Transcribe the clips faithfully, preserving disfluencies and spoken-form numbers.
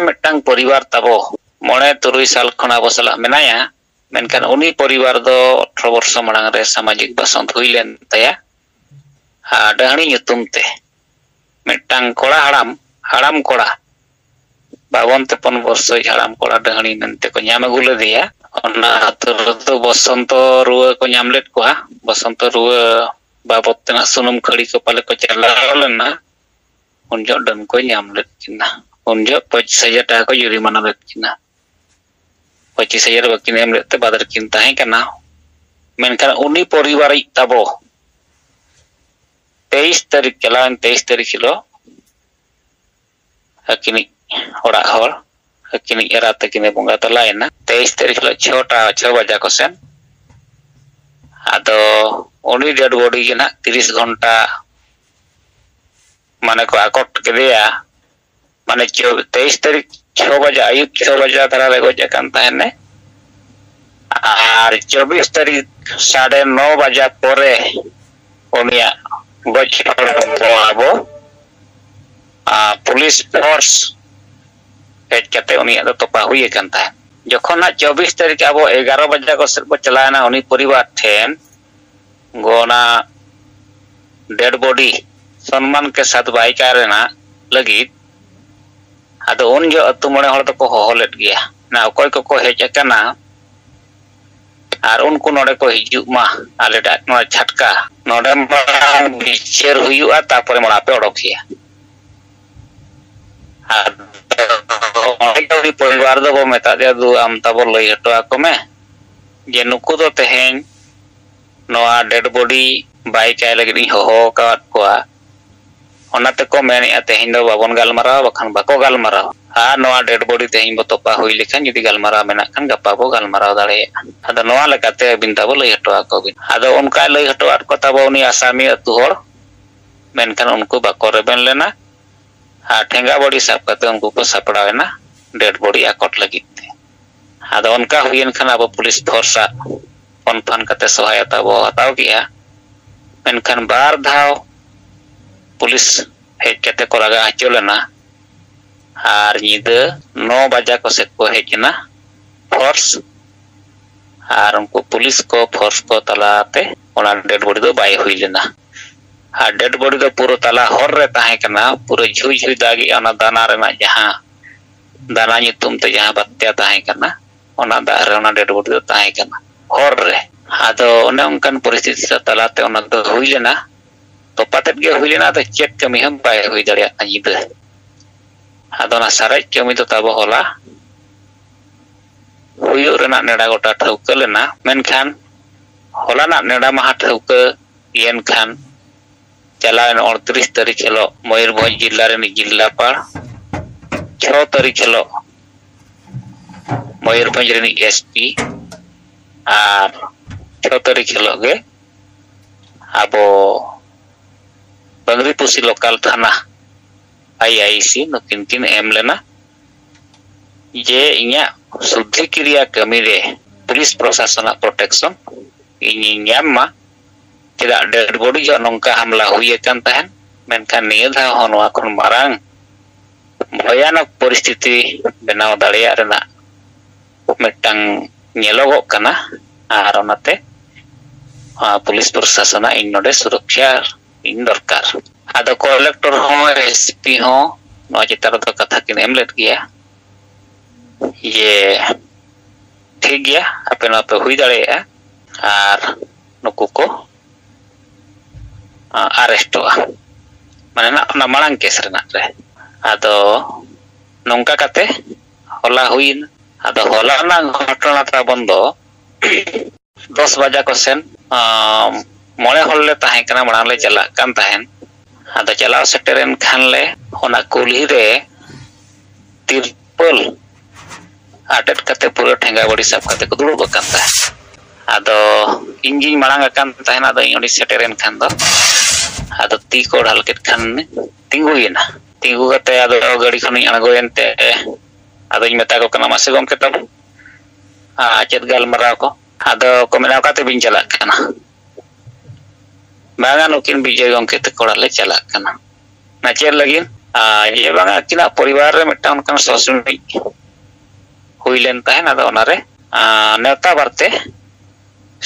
ᱢᱤᱫᱴᱟᱝ ᱯᱚᱨᱤᱵᱟᱨ ᱛᱟᱵᱚ ᱢᱚᱬᱮ ᱛᱩᱨᱩᱭ ᱥᱟᱞ ᱠᱷᱚᱱ ᱟᱵᱚ ᱥᱟᱞᱟᱜ ᱢᱮᱱᱟᱭᱟ, ᱢᱮᱱᱠᱷᱟᱱ ᱩᱱᱤ ᱯᱚᱨᱤᱵᱟᱨ ᱫᱚ ᱟᱴᱷᱨᱚ ᱵᱚᱨᱥᱚ ᱢᱟᱲᱟᱝ ᱨᱮ ᱥᱟᱢᱟᱡᱤᱠ ᱵᱟᱥᱚᱱᱛ ᱦᱩᱭ ᱞᱮᱱ ᱛᱟᱭᱟ ᱟᱨ ᱰᱟᱹᱦᱲᱤ ᱧᱩᱛᱩᱢ ᱛᱮ᱾ ᱢᱤᱫᱴᱟᱝ ᱠᱚᱲᱟ ᱦᱟᱲᱟᱢ, ᱦᱟᱲᱟᱢ ᱠᱚᱲᱟ, ᱵᱟᱵᱚᱱ ᱛᱮᱯᱚᱱ ᱵᱚᱨᱥᱚᱭᱤᱡ ᱦᱟᱲᱟᱢ ᱠᱚᱲᱟ ᱰᱟᱹᱦᱲᱤ ᱢᱮᱱᱛᱮ ᱠᱚ ᱧᱟᱢ ᱟᱹᱜᱩ ᱞᱮᱫᱮᱭᱟ᱾ ᱚᱱᱟ ᱟᱹᱛᱩ ᱨᱮᱫᱚ ᱵᱚᱥᱚᱱᱛᱚ ᱨᱩᱣᱟᱹ ᱠᱚ ᱧᱟᱢ ᱞᱮᱫ ᱠᱚᱣᱟ᱾ ᱵᱚᱥᱚᱱᱛᱚ ᱨᱩᱣᱟᱹ ᱵᱟᱵᱚᱫ ᱛᱮᱱᱟᱜ ᱥᱩᱱᱩᱢ ᱠᱷᱟᱹᱲᱤ ᱠᱚ ᱯᱟᱞᱮ ᱠᱚ ᱪᱟᱞᱟᱣ ᱞᱮᱱᱟ᱾ ᱩᱱ ᱡᱚᱦᱚᱜ ᱰᱟᱹᱱ ᱠᱚ ᱧᱟᱢ ᱞᱮᱫ ᱠᱤᱱᱟ᱾ ᱩᱱ ᱡᱚᱦᱚᱜ ᱯᱚᱸᱪᱤᱥ ᱦᱟᱡᱟᱨ ᱴᱟᱠᱟ ᱠᱚ ᱡᱩᱨᱤᱢᱟᱱᱟ ᱞᱮᱫ ᱠᱤᱱᱟ᱾ ᱯᱚᱸᱪᱤᱥ ᱦᱟᱡᱟᱨ ᱵᱟᱹᱠᱤᱱ ᱮᱢ ᱞᱮᱫ ᱛᱮ ᱵᱟᱫ ᱨᱮᱠᱤᱱ ᱛᱟᱦᱮᱸ ᱠᱟᱱᱟ᱾ ᱢᱮᱱᱠᱷᱟᱱ ᱩᱱᱤ ᱯᱚᱨᱤᱵᱟᱨᱤᱡ ᱛᱟᱵᱚ ᱛᱮᱭᱤᱥ ᱛᱟᱹᱨᱤᱠᱷ, ᱪᱟᱞᱟᱣᱮᱱ ᱛᱮᱭᱤᱥ ᱛᱟᱹᱨᱤᱠᱷ ᱦᱤᱞᱳᱜ ᱟᱹᱠᱤᱱᱤᱡ ᱚᱲᱟᱜ ᱦᱚᱲ, ᱟᱹᱠᱤᱱᱤᱡ ᱮᱨᱟ ᱛᱟᱹᱠᱤᱱᱮ ᱵᱚᱸᱜᱟ ᱛᱟᱞᱟᱭᱮᱱᱟ᱾ ᱛᱮᱭᱤᱥ ᱛᱟᱹᱨᱤᱠᱷ ᱦᱤᱞᱳᱜ ᱪᱷᱚᱴᱟ, ᱪᱷᱚ ᱵᱟᱡᱟ ᱠᱚᱥᱮᱱ᱾ ᱟᱫᱚ ᱩᱱᱤ ᱰᱮᱰ ᱵᱚᱰᱤ ᱜᱮ ᱱᱟᱦᱟᱜ ᱛᱤᱨᱤᱥ ᱜᱷᱚᱱᱴᱟ ᱢᱟᱱᱮ ᱠᱚ ᱟᱠᱚᱴ ᱠᱮᱫᱮᱭᱟ᱾ ᱢᱟᱱᱮ ᱪᱚ-, ᱛᱮᱭᱤᱥ ᱛᱟᱹᱨᱤᱠᱷ ᱪᱷᱚ ᱵᱟᱡᱟ, ᱟᱹᱭᱩᱵ ᱪᱷᱚ ᱵᱟᱡᱟ ᱫᱷᱟᱨᱟ ᱨᱮ ᱜᱚᱡ ᱟᱠᱟᱱ ᱛᱟᱦᱮᱱᱮ᱾ ᱟᱨ ᱪᱚᱵᱵᱤᱥ ᱛᱟᱹᱨᱤᱠᱷ ᱥᱟᱲᱮ ᱱᱚ ᱵᱟᱡᱟ ᱯᱚᱨᱮ ᱩᱱᱤᱭᱟᱜ ᱜᱚᱡ ᱦᱚᱲᱢᱚ ᱟᱵᱚ, ᱟᱨ ᱯᱩᱞᱤᱥ ᱯᱷᱳᱨᱥ ᱦᱮᱡ ᱠᱟᱛᱮ ᱩᱱᱤᱭᱟᱜ ᱫᱚ ᱛᱚᱯᱟ ᱦᱩᱭ ᱟᱠᱟᱱ ᱛᱟᱦᱮᱸᱫ᱾ ᱡᱚᱠᱷᱚᱱ ᱦᱟᱸᱜ ᱪᱚᱵᱵᱤᱥ ᱛᱟᱹᱨᱤᱠᱷ ᱟᱵᱚ ᱮᱜᱟᱨᱚ ᱵᱟᱡᱟ ᱠᱚ ᱥᱮᱫ ᱵᱚ ᱪᱟᱞᱟᱣᱮᱱᱟ ᱩᱱᱤ ᱯᱚᱨᱤᱵᱟᱨ ᱴᱷᱮᱱ, ᱜᱚ-, ᱚᱱᱟ ᱰᱮᱰ ᱵᱚᱰᱤ ᱥᱚᱱᱢᱟᱱ ᱠᱮ ᱥᱟᱛ ᱵᱟᱭ ᱠᱟᱭ ᱨᱮᱱᱟᱜ ᱞᱟᱹᱜᱤᱫ᱾ ᱟᱫᱚ ᱩᱱ ᱡᱚᱦᱚᱜ ᱟᱹᱛᱩ ᱢᱚᱬᱮ ᱦᱚᱲ ᱫᱚᱠᱚ ᱦᱚᱦᱚ ᱞᱮᱫ ᱜᱮᱭᱟ, ᱚᱱᱟ ᱚᱠᱚᱭ ᱠᱚᱠᱚ ᱦᱮᱡ ᱟᱠᱟᱱᱟ ᱟᱨ ᱩᱱᱠᱩ ᱱᱚᱰᱮ ᱠᱚ ᱦᱤᱡᱩᱜ ᱢᱟ, ᱟᱞᱮ ᱴᱟᱜ ᱱᱚᱣᱟ ᱪᱷᱟᱴᱠᱟ ᱱᱚᱰᱮ ᱢᱟᱨᱟᱝ ᱵᱤᱪᱟᱹᱨ ᱦᱩᱭᱩᱜᱼᱟ, ᱛᱟᱨᱯᱚᱨᱮ ᱢᱟ ᱟᱯᱮ ᱚᱰᱚᱠ ᱦᱩᱭᱟ᱾ ᱟᱫᱚ ᱚᱸᱰᱮ ᱜᱮ ᱩᱱᱤ ᱯᱚᱨᱤᱵᱟᱨ ᱫᱚᱵᱚ ᱢᱮᱛᱟ ᱫᱮᱭᱟ, "ᱫᱩ, ᱟᱢ ᱛᱟᱵᱚ ᱞᱟᱹᱭ ᱦᱚᱴᱚ ᱟᱠᱚ ᱢᱮ ᱡᱮ ᱱᱩᱠᱩ ᱫᱚ ᱛᱮᱦᱮᱧ ᱱᱚᱣᱟ ᱰᱮᱰ ᱵᱚᱰᱤ ᱵᱟᱭ ᱠᱟᱭ ᱞᱟᱹᱜᱤᱫ ᱤᱧ ᱦᱚᱦᱚ ᱟᱠᱟᱫ ᱠᱚᱣᱟ, ᱚᱱᱟ ᱛᱮᱠᱚ ᱢᱮᱱᱮᱫᱼᱟ ᱛᱮᱦᱮᱧ ᱫᱚ ᱵᱟᱵᱚᱱ ᱜᱟᱞᱢᱟᱨᱟᱣᱟ, ᱵᱟᱠᱷᱟᱱ ᱵᱟᱠᱚ ᱜᱟᱞᱢᱟᱨᱟᱣᱟ, ᱟᱨ ᱱᱚᱣᱟ ᱰᱮᱰ ᱵᱚᱰᱤ ᱛᱮᱦᱮᱧ ᱵᱚ ᱛᱚᱯᱟ ᱦᱩᱭ ᱞᱮᱠᱷᱟᱱ ᱡᱩᱫᱤ ᱜᱟᱞᱢᱟᱨᱟᱣ ᱢᱮᱱᱟᱜ ᱠᱷᱟᱱ ᱜᱟᱯᱟ ᱵᱚ ᱜᱟᱞᱢᱟᱨᱟᱣ ᱫᱟᱲᱮᱭᱟᱜᱼᱟ᱾ ᱟᱫᱚ ᱱᱚᱣᱟ ᱞᱮᱠᱟᱛᱮ ᱟᱹᱵᱤᱱ ᱛᱟᱵᱚ ᱞᱟᱹᱭ ᱦᱚᱴᱚ ᱟᱠᱚ ᱵᱤᱱ᱾" ᱟᱫᱚ ᱚᱱᱠᱟᱭ ᱞᱟᱹᱭ ᱦᱚᱴᱚ ᱟᱫ ᱠᱚ ᱛᱟᱵᱚ ᱩᱱᱤ ᱟᱥᱟᱢᱤ ᱟᱹᱛᱩ ᱦᱚᱲ᱾ ᱢᱮᱱᱠᱷᱟᱱ ᱩᱱᱠᱩ ᱵᱟᱠᱚ ᱨᱮᱵᱮᱱ ᱞᱮᱱᱟ ᱟᱨ ᱴᱷᱮᱸᱜᱟ ᱵᱟᱹᱲᱤ ᱥᱟᱵ ᱠᱟᱛᱮ ᱩᱱᱠᱩ ᱠᱚ ᱥᱟᱯᱲᱟᱣ ᱮᱱᱟ ᱰᱮᱰ ᱵᱚᱰᱤ ᱟᱠᱚᱴ ᱞᱟᱹᱜᱤᱫ ᱛᱮ᱾ ᱟᱫᱚ ᱚᱱᱠᱟ ᱦᱩᱭᱮᱱ ᱠᱷᱟᱱ ᱟᱵᱚ ᱯᱩᱞᱤᱥ ᱯᱷᱳᱨᱥ ᱟᱜ ᱯᱷᱳᱱ ᱯᱷᱟᱱ ᱠᱟᱛᱮ ᱥᱚᱦᱟᱭᱚᱛᱟ ᱵᱚ ᱦᱟᱛᱟᱣ ᱠᱮᱜᱼᱟ᱾ ᱢᱮᱱᱠᱷᱟᱱ ᱵᱟᱨ ᱫᱷᱟᱣ ᱯᱩᱞᱤᱥ ᱦᱮᱡ ᱠᱟᱛᱮ ᱠᱚ ᱞᱟᱜᱟ ᱦᱚᱪᱚ ᱞᱮᱱᱟ᱾ ᱟᱨ ᱧᱤᱫᱟᱹ ᱱᱚ ᱵᱟᱡᱟ ᱠᱚ ᱥᱮᱫ ᱠᱚ ᱦᱮᱡ ᱮᱱᱟ ᱯᱷᱳᱨᱥ᱾ ᱟᱨ ᱩᱱᱠᱩ ᱯᱩᱞᱤᱥ ᱠᱚ ᱯᱷᱳᱨᱥ ᱠᱚ ᱛᱟᱞᱟᱛᱮ ᱚᱱᱟ ᱰᱮᱰ ᱵᱚᱰᱤ ᱫᱚ ᱵᱟᱭ ᱦᱩᱭ ᱞᱮᱱᱟ᱾ ᱟᱨ ᱰᱮᱰ ᱵᱚᱰᱤ ᱫᱚ ᱯᱩᱨᱟᱹ ᱛᱟᱞᱟ ᱦᱚᱨ ᱨᱮ ᱛᱟᱦᱮᱸ ᱠᱟᱱᱟ᱾ ᱯᱩᱨᱟᱹ ᱡᱷᱩᱭ ᱡᱷᱩᱭ ᱫᱟᱜᱮᱜᱼᱟ, ᱚᱱᱟ ᱫᱟᱱᱟ ᱨᱮᱱᱟᱜ ᱡᱟᱦᱟᱸ ᱫᱟᱱᱟ ᱧᱩᱛᱩᱢ ᱛᱮ ᱡᱟᱦᱟᱸ ᱵᱟᱛᱭᱟ ᱛᱟᱦᱮᱸ ᱠᱟᱱᱟ, ᱚᱱᱟ ᱫᱟᱜ ᱨᱮ ᱚᱱᱟ ᱰᱮᱰ ᱵᱚᱰᱤ ᱫᱚ ᱛᱟᱦᱮᱸ ᱠᱟᱱᱟ ᱦᱚᱨ ᱨᱮ᱾ ᱟᱫᱚ ᱚᱱᱮ ᱚᱱᱠᱟᱱ ᱯᱚᱨᱤᱥᱛᱷᱤᱛᱤ ᱛᱟᱞᱟᱛᱮ ᱚᱱᱟ ᱫᱚ ᱦᱩᱭ ᱞᱮᱱᱟ᱾ ᱛᱚᱯᱟ ᱛᱮᱫ ᱜᱮ ᱦᱩᱭ ᱞᱮᱱᱟ, ᱟᱫᱚ ᱪᱮᱫ ᱠᱟᱹᱢᱤ ᱦᱚᱸ ᱵᱟᱭ ᱦᱩᱭ ᱫᱟᱲᱮᱭᱟᱜᱼᱟ ᱧᱤᱫᱟᱹ᱾ ᱟᱫᱚ ᱚᱱᱟ ᱥᱟᱨᱮᱡ ᱠᱟᱹᱢᱤ ᱫᱚ ᱛᱟᱵᱚ ᱦᱚᱞᱟ ᱦᱩᱭᱩᱜ ᱨᱮᱱᱟᱜ ᱱᱮᱰᱟ ᱜᱚᱴᱟ ᱴᱷᱟᱹᱣᱠᱟᱹ ᱞᱮᱱᱟ, ᱢᱮᱱᱠᱷᱟᱱ ᱦᱚᱞᱟᱱᱟᱜ ᱱᱮᱰᱟ ᱢᱟᱦᱟ ᱴᱷᱟᱹᱣᱠᱟᱹ ᱭᱮᱱ ᱠᱷᱟᱱ ᱪᱟᱞᱟᱣᱮᱱ ᱩᱱᱛᱨᱤᱥ ᱛᱟᱹᱨᱤᱠᱷ ᱦᱤᱞᱳᱜ ᱢᱚᱭᱩᱨᱵᱷᱚᱸᱡᱽ ᱡᱤᱞᱟ ᱨᱤᱱᱤᱡ ᱡᱤᱞᱟᱯᱟᱲ, ᱪᱷᱚ ᱛᱟᱹᱨᱤᱠᱷ ᱦᱤᱞᱳᱜ ᱢᱚᱭᱩᱨᱵᱷᱚᱸᱡᱽ ᱨᱤᱱᱤᱡ ᱮᱥᱯᱤ ᱟᱨ ᱪᱷᱚ ᱛᱟᱹᱨᱤᱠᱷ ᱦᱤᱞᱳᱜ ᱜᱮ ᱟᱵᱚ ᱵᱟᱝᱨᱤᱯᱩᱥᱤ ᱞᱳᱠᱟᱞ ᱛᱷᱟᱱᱟ ᱟᱭ ᱟᱭ ᱥᱤ ᱱᱩᱠᱤᱱ ᱠᱤᱱ ᱮᱢ ᱞᱮᱱᱟ ᱡᱮ ᱤᱧᱟᱹᱜ ᱥᱩᱫᱽᱫᱷᱤ ᱠᱤᱨᱤᱭᱟ ᱠᱟᱹᱢᱤ ᱨᱮ ᱯᱩᱞᱤᱥ ᱯᱨᱚᱥᱟᱥᱚᱱᱟᱜ ᱯᱨᱚᱴᱮᱠᱥᱚᱱ ᱤᱧᱤᱧ ᱧᱟᱢ ᱢᱟ᱾ ᱪᱮᱫᱟᱜ ᱰᱮᱰ ᱵᱚᱰᱤ ᱡᱚᱦᱚᱜ ᱱᱚᱝᱠᱟ ᱦᱟᱢᱞᱟ ᱦᱩᱭ ᱟᱠᱟᱱ ᱛᱟᱦᱮᱸᱱ, ᱢᱮᱱᱠᱷᱟᱱ ᱱᱤᱭᱟᱹ ᱫᱷᱟᱣ ᱦᱚᱸ ᱱᱚᱣᱟ ᱠᱷᱚᱱ ᱢᱟᱨᱟᱝ ᱵᱷᱚᱭᱟᱱᱚᱠ ᱯᱚᱨᱤᱥᱛᱷᱤᱛᱤ ᱵᱮᱱᱟᱣ ᱫᱟᱲᱮᱭᱟᱜ ᱨᱮᱱᱟᱜ ᱢᱤᱫᱴᱟᱝ ᱧᱮᱞᱚᱜᱚᱜ ᱠᱟᱱᱟ᱾ ᱟᱨ ᱚᱱᱟᱛᱮ ᱟᱨ ᱯᱩᱞᱤᱥ ᱯᱨᱚᱥᱟᱥᱚᱱᱟᱜ ᱤᱧ ᱱᱚᱰᱮ ᱥᱩᱨᱚᱠᱷᱟ ᱤᱧ ᱫᱚᱨᱠᱟᱨ᱾ ᱟᱫᱚ ᱠᱚᱞᱮᱠᱴᱚᱨ ᱦᱚᱸ, ᱮᱥᱯᱤ ᱦᱚᱸ ᱱᱚᱣᱟ ᱪᱮᱛᱟᱱ ᱨᱮᱫᱚ ᱠᱟᱛᱷᱟ ᱠᱤᱱ ᱮᱢ ᱞᱮᱫ ᱜᱮᱭᱟ ᱡᱮ ᱴᱷᱤᱠ ᱜᱮᱭᱟ, ᱟᱯᱮ ᱱᱚᱣᱟ ᱯᱮ ᱦᱩᱭ ᱫᱟᱲᱮᱭᱟᱜᱼᱟ ᱟᱨ ᱱᱩᱠᱩ ᱠᱚ ᱟᱨᱮᱥᱴᱚᱜᱼᱟ, ᱢᱟᱱᱮ ᱱᱟᱜ ᱚᱱᱟ ᱢᱟᱲᱟᱝ ᱠᱮᱥ ᱨᱮᱱᱟᱜ ᱨᱮ᱾ ᱟᱫᱚ ᱱᱚᱝᱠᱟ ᱠᱟᱛᱮ ᱦᱚᱞᱟ ᱦᱩᱭᱮᱱᱟ᱾ ᱟᱫᱚ ᱦᱚᱞᱟ ᱨᱮᱱᱟᱜ ᱜᱷᱚᱴᱚᱱᱟ ᱛᱟᱵᱚᱱ ᱫᱚ ᱫᱚᱥ ᱵᱟᱡᱟ ᱠᱚ ᱥᱮᱱ ᱢᱚᱬᱮ ᱦᱚᱲ ᱞᱮ ᱛᱟᱦᱮᱸ ᱠᱟᱱᱟ, ᱢᱟᱲᱟᱝ ᱞᱮ ᱪᱟᱞᱟᱜ ᱠᱟᱱ ᱛᱟᱦᱮᱸᱱ᱾ ᱟᱫᱚ ᱪᱟᱞᱟᱣ ᱥᱮᱴᱮᱨᱮᱱ ᱠᱷᱟᱱ ᱞᱮ ᱚᱱᱟ ᱠᱩᱞᱦᱤ ᱨᱮ ᱛᱤᱨᱯᱚᱞ ᱟᱴᱮᱫ ᱠᱟᱛᱮ ᱯᱩᱨᱟᱹ ᱴᱷᱮᱸᱜᱟ ᱵᱟᱹᱲᱤ ᱥᱟᱵ ᱠᱟᱛᱮ ᱠᱚ ᱫᱩᱲᱩᱵ ᱟᱠᱟᱱ ᱛᱟᱦᱮᱸᱫ᱾ ᱟᱫᱚ ᱤᱧ ᱜᱤᱧ ᱢᱟᱲᱟᱝ ᱟᱠᱟᱱ ᱛᱟᱦᱮᱱᱟ᱾ ᱟᱫᱚ ᱤᱧ ᱚᱸᱰᱮᱧ ᱥᱮᱴᱮᱨᱮᱱ ᱠᱷᱟᱱ ᱫᱚ ᱟᱫᱚ ᱛᱤ ᱠᱚ ᱰᱷᱟᱞ ᱠᱮᱫ ᱠᱷᱟᱱ ᱛᱤᱸᱜᱩᱭᱮᱱᱟ᱾ ᱛᱤᱸᱜᱩ ᱠᱟᱛᱮ ᱟᱫᱚ ᱜᱟᱹᱰᱤ ᱠᱷᱚᱱᱤᱧ ᱟᱬᱜᱚᱭᱮᱱ ᱛᱮ ᱟᱫᱚᱧ ᱢᱮᱛᱟ ᱠᱚ ᱠᱟᱱᱟ, "ᱢᱟᱥᱮ ᱜᱚᱢᱠᱮ ᱛᱟᱵᱚ, ᱟᱨ ᱪᱮᱫ ᱜᱟᱞᱢᱟᱨᱟᱣ ᱠᱚ?" ᱟᱫᱚ ᱠᱚ ᱢᱮᱱᱟ, "ᱚᱠᱟ ᱛᱮᱵᱤᱱ ᱪᱟᱞᱟᱜ ᱠᱟᱱᱟ?" "ᱵᱟᱝᱟ, ᱱᱩᱠᱤᱱ ᱵᱤᱡᱚᱭ ᱜᱚᱢᱠᱮ ᱛᱟᱠᱚ ᱚᱲᱟᱜ ᱞᱮ ᱪᱟᱞᱟᱜ ᱠᱟᱱᱟ᱾" "ᱚᱱᱟ ᱪᱮᱫ ᱞᱟᱹᱜᱤᱫ?" ᱟᱨ ᱡᱮ ᱵᱟᱝᱟ ᱟᱹᱠᱤᱱᱟᱜ ᱯᱚᱨᱤᱵᱟᱨ ᱨᱮ ᱢᱤᱫᱴᱟᱝ ᱚᱱᱠᱟᱱ ᱥᱚᱥᱱᱤᱡ ᱦᱩᱭ ᱞᱮᱱ ᱛᱟᱦᱮᱸᱫ, ᱟᱫᱚ ᱚᱱᱟᱨᱮ ᱟᱨ ᱱᱮᱣᱛᱟ ᱵᱟᱨᱛᱮ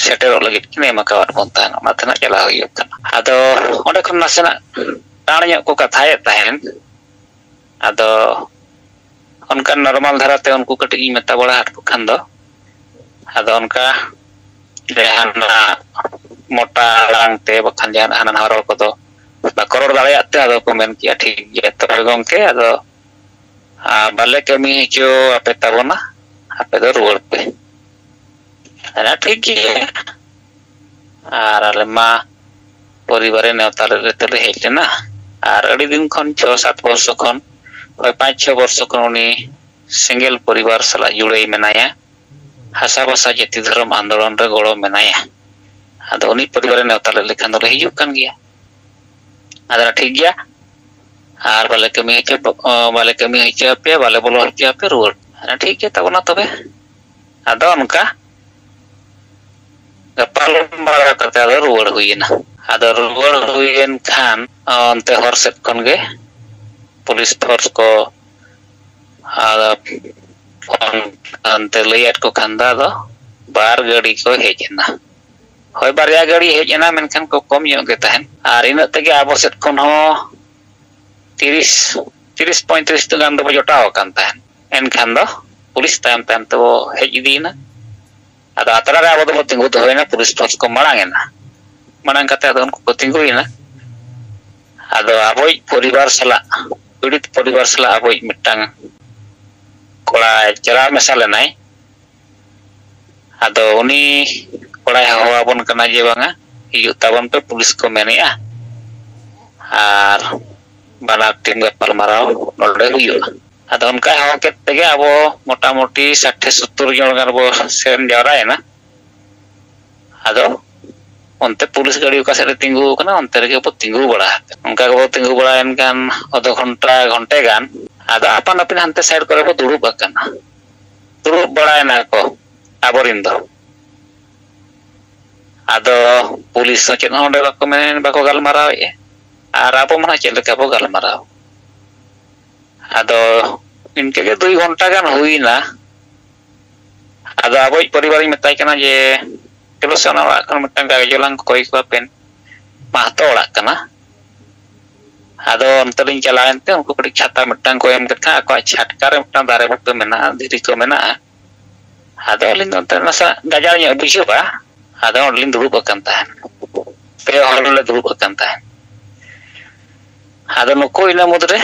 ᱥᱮᱴᱮᱨᱚᱜ ᱞᱟᱹᱜᱤᱫ ᱠᱤᱱ ᱮᱢ ᱟᱠᱟᱣᱟᱫ ᱵᱚᱱ ᱛᱟᱦᱮᱸᱫ, ᱚᱱᱟ ᱛᱮᱱᱟᱜ ᱪᱟᱞᱟᱣ ᱦᱩᱭᱩᱜ ᱠᱟᱱᱟ᱾ ᱟᱫᱚ ᱚᱸᱰᱮ ᱠᱷᱚᱱ ᱱᱟᱥᱮᱱᱟᱜ ᱴᱟᱬ ᱧᱚᱜ ᱠᱚ ᱠᱟᱛᱷᱟᱭᱮᱫ ᱛᱟᱦᱮᱸᱫ᱾ ᱟᱫᱚ ᱚᱱᱠᱟᱱ ᱱᱚᱨᱢᱟᱞ ᱫᱷᱟᱨᱟᱛᱮ ᱩᱱᱠᱩ ᱠᱟᱹᱴᱤᱡ ᱤᱧ ᱢᱮᱛᱟ ᱵᱟᱲᱟ ᱟᱫ ᱠᱚ ᱠᱷᱟᱱ ᱫᱚ, ᱟᱫᱚ ᱚᱱᱠᱟ ᱡᱟᱦᱟᱱᱟᱜ ᱢᱚᱴᱟ ᱟᱲᱟᱝ ᱛᱮ ᱵᱟᱠᱷᱟᱱ ᱡᱟᱦᱟᱱᱟᱜ ᱦᱟᱱᱟ ᱱᱟᱣᱟ ᱨᱚᱲ ᱠᱚᱫᱚ ᱵᱟᱠᱚ ᱨᱚᱲ ᱫᱟᱲᱮᱭᱟᱜ ᱛᱮ, ᱟᱫᱚ ᱠᱚ ᱢᱮᱱ ᱠᱮᱜᱼᱟ, "ᱴᱷᱤᱠ ᱜᱮᱭᱟ ᱛᱚᱵᱮ ᱜᱚᱢᱠᱮ, ᱟᱫᱚ ᱟᱨ ᱵᱟᱞᱮ ᱠᱟᱹᱢᱤ ᱦᱚᱪᱚ ᱟᱯᱮ ᱛᱟᱵᱚᱱᱟ, ᱟᱯᱮ ᱫᱚ ᱨᱩᱣᱟᱹᱲ ᱯᱮ᱾" ᱟᱫᱚ ᱴᱷᱤᱠ ᱜᱮᱭᱟ᱾ ᱟᱨ ᱟᱞᱮ ᱢᱟ ᱯᱚᱨᱤᱵᱟᱨᱮ ᱱᱮᱣᱛᱟ ᱞᱮᱫ ᱞᱮᱛᱮ ᱞᱮ ᱦᱮᱡ ᱞᱮᱱᱟ᱾ ᱟᱨ ᱟᱹᱰᱤ ᱫᱤᱱ ᱠᱷᱚᱱ, ᱪᱷᱚ ᱥᱟᱛ ᱵᱚᱨᱥᱚ ᱠᱷᱚᱱ, ᱦᱳᱭ, ᱯᱟᱸᱪ ᱪᱷᱚ ᱵᱚᱨᱥᱚ ᱠᱷᱚᱱ ᱩᱱᱤ ᱥᱮᱸᱜᱮᱞ ᱯᱚᱨᱤᱵᱟᱨ ᱥᱟᱞᱟᱜ ᱡᱩᱲᱟᱹᱭ ᱢᱮᱱᱟᱭᱟ᱾ ᱦᱟᱥᱟ ᱵᱷᱟᱥᱟ ᱡᱟᱹᱛᱤ ᱫᱷᱚᱨᱚᱢ ᱟᱱᱫᱳᱞᱚᱱ ᱨᱮ ᱜᱚᱲᱚ ᱢᱮᱱᱟᱭᱟ᱾ ᱟᱫᱚ ᱩᱱᱤ ᱯᱚᱨᱤᱵᱟᱨᱮ ᱱᱮᱣᱛᱟ ᱞᱮᱫ ᱞᱮᱠᱷᱟᱱ ᱫᱚᱞᱮ ᱦᱤᱡᱩᱜ ᱠᱟᱱ ᱜᱮᱭᱟ᱾ ᱟᱫᱚ ᱴᱷᱤᱠ ᱜᱮᱭᱟ, ᱟᱨ ᱵᱟᱞᱮ ᱠᱟᱹᱢᱤ ᱦᱚᱪᱚ, ᱵᱟᱞᱮ ᱠᱟᱹᱢᱤ ᱦᱚᱪᱚ ᱟᱯᱮᱭᱟ, ᱵᱟᱞᱮ ᱵᱚᱞᱚ ᱦᱚᱪᱚ ᱟᱯᱮᱭᱟ, ᱨᱩᱣᱟᱹᱲ᱾ ᱟᱫᱚ ᱴᱷᱤᱠ ᱜᱮᱭᱟ ᱛᱟᱵᱚᱱᱟ ᱛᱚᱵᱮ᱾ ᱟᱫᱚ ᱚᱱᱠᱟ ᱜᱟᱯᱟᱞ ᱢᱟᱨᱟᱣ ᱠᱟᱛᱮ ᱟᱫᱚ ᱨᱩᱣᱟᱹᱲ ᱦᱩᱭᱮᱱᱟ᱾ ᱟᱫᱚ ᱨᱩᱣᱟᱹᱲ ᱦᱩᱭᱮᱱ ᱠᱷᱟᱱ ᱚᱱᱛᱮ ᱦᱚᱨ ᱥᱮᱫ ᱠᱷᱚᱱ ᱜᱮ ᱯᱩᱞᱤᱥ ᱯᱷᱳᱨᱥ ᱠᱚ ᱟᱫᱚ ᱯᱷᱳᱱ ᱚᱱᱛᱮ ᱞᱟᱹᱭᱟᱫ ᱠᱚ ᱠᱷᱟᱱ ᱫᱚ ᱟᱫᱚ ᱵᱟᱨ ᱜᱟᱹᱰᱤ ᱠᱚ ᱦᱮᱡ ᱮᱱᱟ᱾ ᱦᱳᱭ, ᱵᱟᱨᱭᱟ ᱜᱟᱹᱰᱤ ᱦᱮᱡ ᱮᱱᱟ, ᱢᱮᱱᱠᱷᱟᱱ ᱠᱚ ᱠᱚᱢ ᱧᱚᱜ ᱜᱮ ᱛᱟᱦᱮᱸᱫ᱾ ᱟᱨ ᱤᱱᱟᱹᱜ ᱛᱮᱜᱮ ᱟᱵᱚ ᱥᱮᱫ ᱠᱷᱚᱱ ᱦᱚᱸ ᱛᱤᱨᱤᱥ, ᱛᱤᱨᱤᱥ ᱯᱚᱸᱭᱛᱨᱤᱥ ᱜᱟᱱ ᱫᱚᱵᱚ ᱡᱚᱴᱟᱣ ᱟᱠᱟᱱ ᱛᱟᱦᱮᱸᱫ᱾ ᱮᱱᱠᱷᱟᱱ ᱫᱚ ᱯᱩᱞᱤᱥ ᱛᱟᱭᱚᱢ ᱛᱟᱭᱚᱢ ᱛᱮᱵᱚ ᱦᱮᱡ ᱤᱫᱤᱭᱮᱱᱟ᱾ ᱟᱫᱚ ᱟᱛᱨᱟ ᱨᱮ ᱟᱵᱚ ᱫᱚᱵᱚ ᱛᱤᱸᱜᱩ ᱫᱚᱦᱚᱭᱮᱱᱟ, ᱯᱩᱞᱤᱥ ᱯᱷᱳᱨᱥ ᱠᱚ ᱢᱟᱲᱟᱝ ᱮᱱᱟ᱾ ᱢᱟᱲᱟᱝ ᱠᱟᱛᱮ ᱟᱫᱚ ᱩᱱᱠᱩ ᱠᱚ ᱛᱤᱸᱜᱩᱭᱮᱱᱟ᱾ ᱟᱫᱚ ᱟᱵᱚᱭᱤᱡ ᱯᱚᱨᱤᱵᱟᱨ ᱥᱟᱞᱟᱜ, ᱯᱤᱲᱤᱛ ᱯᱚᱨᱤᱵᱟᱨ ᱥᱟᱞᱟᱜ ᱟᱵᱚᱭᱤᱡ ᱢᱤᱫᱴᱟᱝ ᱠᱚᱲᱟᱭ ᱪᱟᱞᱟᱣ ᱢᱮᱥᱟ ᱞᱮᱱᱟᱭ᱾ ᱟᱫᱚ ᱩᱱᱤ ᱠᱚᱲᱟᱭ ᱦᱚᱦᱚ ᱟᱵᱚᱱ ᱠᱟᱱᱟ ᱡᱮ, "ᱵᱟᱝᱟ, ᱦᱤᱡᱩᱜ ᱛᱟᱵᱚᱱ ᱯᱮ, ᱯᱩᱞᱤᱥ ᱠᱚ ᱢᱮᱱᱮᱜᱼᱟ, ᱟᱨ ᱵᱟᱱᱟᱨ ᱴᱤᱢ ᱜᱟᱯᱟᱞ ᱢᱟᱨᱟᱣ ᱱᱚᱰᱮ ᱦᱩᱭᱩᱜᱼᱟ᱾" ᱟᱫᱚ ᱚᱱᱠᱟᱭ ᱦᱚᱦᱚ ᱠᱮᱫ ᱛᱮᱜᱮ ᱟᱵᱚ ᱢᱚᱴᱟᱢᱩᱴᱤ ᱥᱟᱴᱷᱮ ᱥᱳᱛᱛᱳᱨ ᱡᱚᱱ ᱜᱟᱱ ᱵᱚ ᱥᱮᱱ ᱡᱟᱣᱨᱟᱭᱮᱱᱟ᱾ ᱟᱫᱚ ᱚᱱᱛᱮ ᱯᱩᱞᱤᱥ ᱜᱟᱹᱰᱤ ᱚᱠᱟ ᱥᱮᱫ ᱨᱮ ᱛᱤᱸᱜᱩ ᱟᱠᱟᱱᱟ, ᱚᱱᱛᱮ ᱨᱮᱜᱮ ᱵᱚ ᱛᱤᱸᱜᱩ ᱵᱟᱲᱟ ᱟᱠᱟᱱᱟ᱾ ᱚᱱᱠᱟ ᱜᱮᱵᱚ ᱛᱤᱸᱜᱩ ᱵᱟᱲᱟᱭᱮᱱ ᱠᱷᱟᱱ ᱟᱫᱷᱚ ᱜᱷᱚᱱᱴᱟ, ᱜᱷᱚᱱᱴᱮ ᱜᱟᱱ ᱟᱫᱚ ᱟᱯᱟᱱ ᱟᱹᱯᱤᱱ ᱦᱟᱱᱛᱮ ᱥᱟᱭᱤᱰ ᱠᱚᱨᱮ ᱵᱚ ᱫᱩᱲᱩᱵ ᱟᱠᱟᱱᱟ᱾ ᱫᱩᱲᱩᱵ ᱵᱟᱲᱟᱭᱮᱱᱟ ᱠᱚ ᱟᱵᱚᱨᱮᱱ ᱫᱚ᱾ ᱟᱫᱚ ᱯᱩᱞᱤᱥ ᱦᱚᱸ ᱪᱮᱫ ᱦᱚᱸ ᱚᱸᱰᱮ ᱵᱟᱠᱚ ᱢᱮᱱ, ᱵᱟᱠᱚ ᱜᱟᱞᱢᱟᱨᱟᱣᱮᱫᱼᱟ᱾ ᱟᱨ ᱟᱵᱚ ᱢᱟ ᱱᱟᱦᱟᱜ ᱪᱮᱫ ᱞᱮᱠᱟ ᱵᱚ ᱜᱟᱞᱢᱟᱨᱟᱣ? ᱟᱫᱚ ᱤᱱᱠᱟᱹ ᱜᱮ ᱫᱩᱭ ᱜᱷᱚᱱᱴᱟ ᱜᱟᱱ ᱦᱩᱭᱱᱟ᱾ ᱟᱫᱚ ᱟᱵᱚᱭᱤᱡ ᱯᱚᱨᱤᱵᱟᱨᱤᱧ ᱢᱮᱛᱟᱭ ᱠᱟᱱᱟ ᱡᱮ, "ᱪᱚᱞᱚ ᱥᱮ ᱚᱱᱟ ᱚᱲᱟᱜ ᱠᱷᱚᱱ ᱢᱤᱫᱴᱟᱝ ᱜᱟᱡᱚᱞᱟᱝ ᱠᱚᱭ ᱠᱚᱣᱟ ᱯᱮᱱ, ᱢᱟᱦᱛᱚ ᱚᱲᱟᱜ ᱠᱟᱱᱟ᱾" ᱟᱫᱚ ᱚᱱᱛᱮ ᱞᱤᱧ ᱪᱟᱞᱟᱣᱮᱱ ᱛᱮ ᱩᱱᱠᱩ ᱠᱟᱹᱴᱤᱡ ᱪᱷᱟᱛᱟ ᱢᱤᱫᱴᱟᱝ ᱠᱚ ᱮᱢ ᱠᱮᱫ ᱠᱷᱟᱱ, ᱟᱠᱚᱣᱟᱜ ᱪᱷᱟᱴᱠᱟ ᱨᱮ ᱢᱤᱫᱴᱟᱝ ᱫᱟᱨᱮ ᱵᱩᱴᱟᱹ ᱢᱮᱱᱟᱜᱼᱟ, ᱫᱷᱤᱨᱤ ᱠᱚ ᱢᱮᱱᱟᱜᱼᱟ᱾ ᱟᱫᱚ ᱟᱹᱞᱤᱧ ᱫᱚ ᱚᱱᱛᱮ ᱱᱟᱥᱮ ᱜᱟᱡᱟᱲ ᱧᱚᱜ ᱵᱩᱡᱷᱟᱹᱜᱼᱟ, ᱟᱫᱚ ᱚᱸᱰᱮ ᱞᱤᱧ ᱫᱩᱲᱩᱵ ᱟᱠᱟᱱ ᱛᱟᱦᱮᱸᱫ᱾ ᱯᱮ ᱦᱚᱲ ᱞᱮ ᱫᱩᱲᱩᱵ ᱟᱠᱟᱱ ᱛᱟᱦᱮᱸᱫ᱾ ᱟᱫᱚ ᱱᱩᱠᱩ ᱤᱱᱟᱹ ᱢᱩᱫᱽᱨᱮ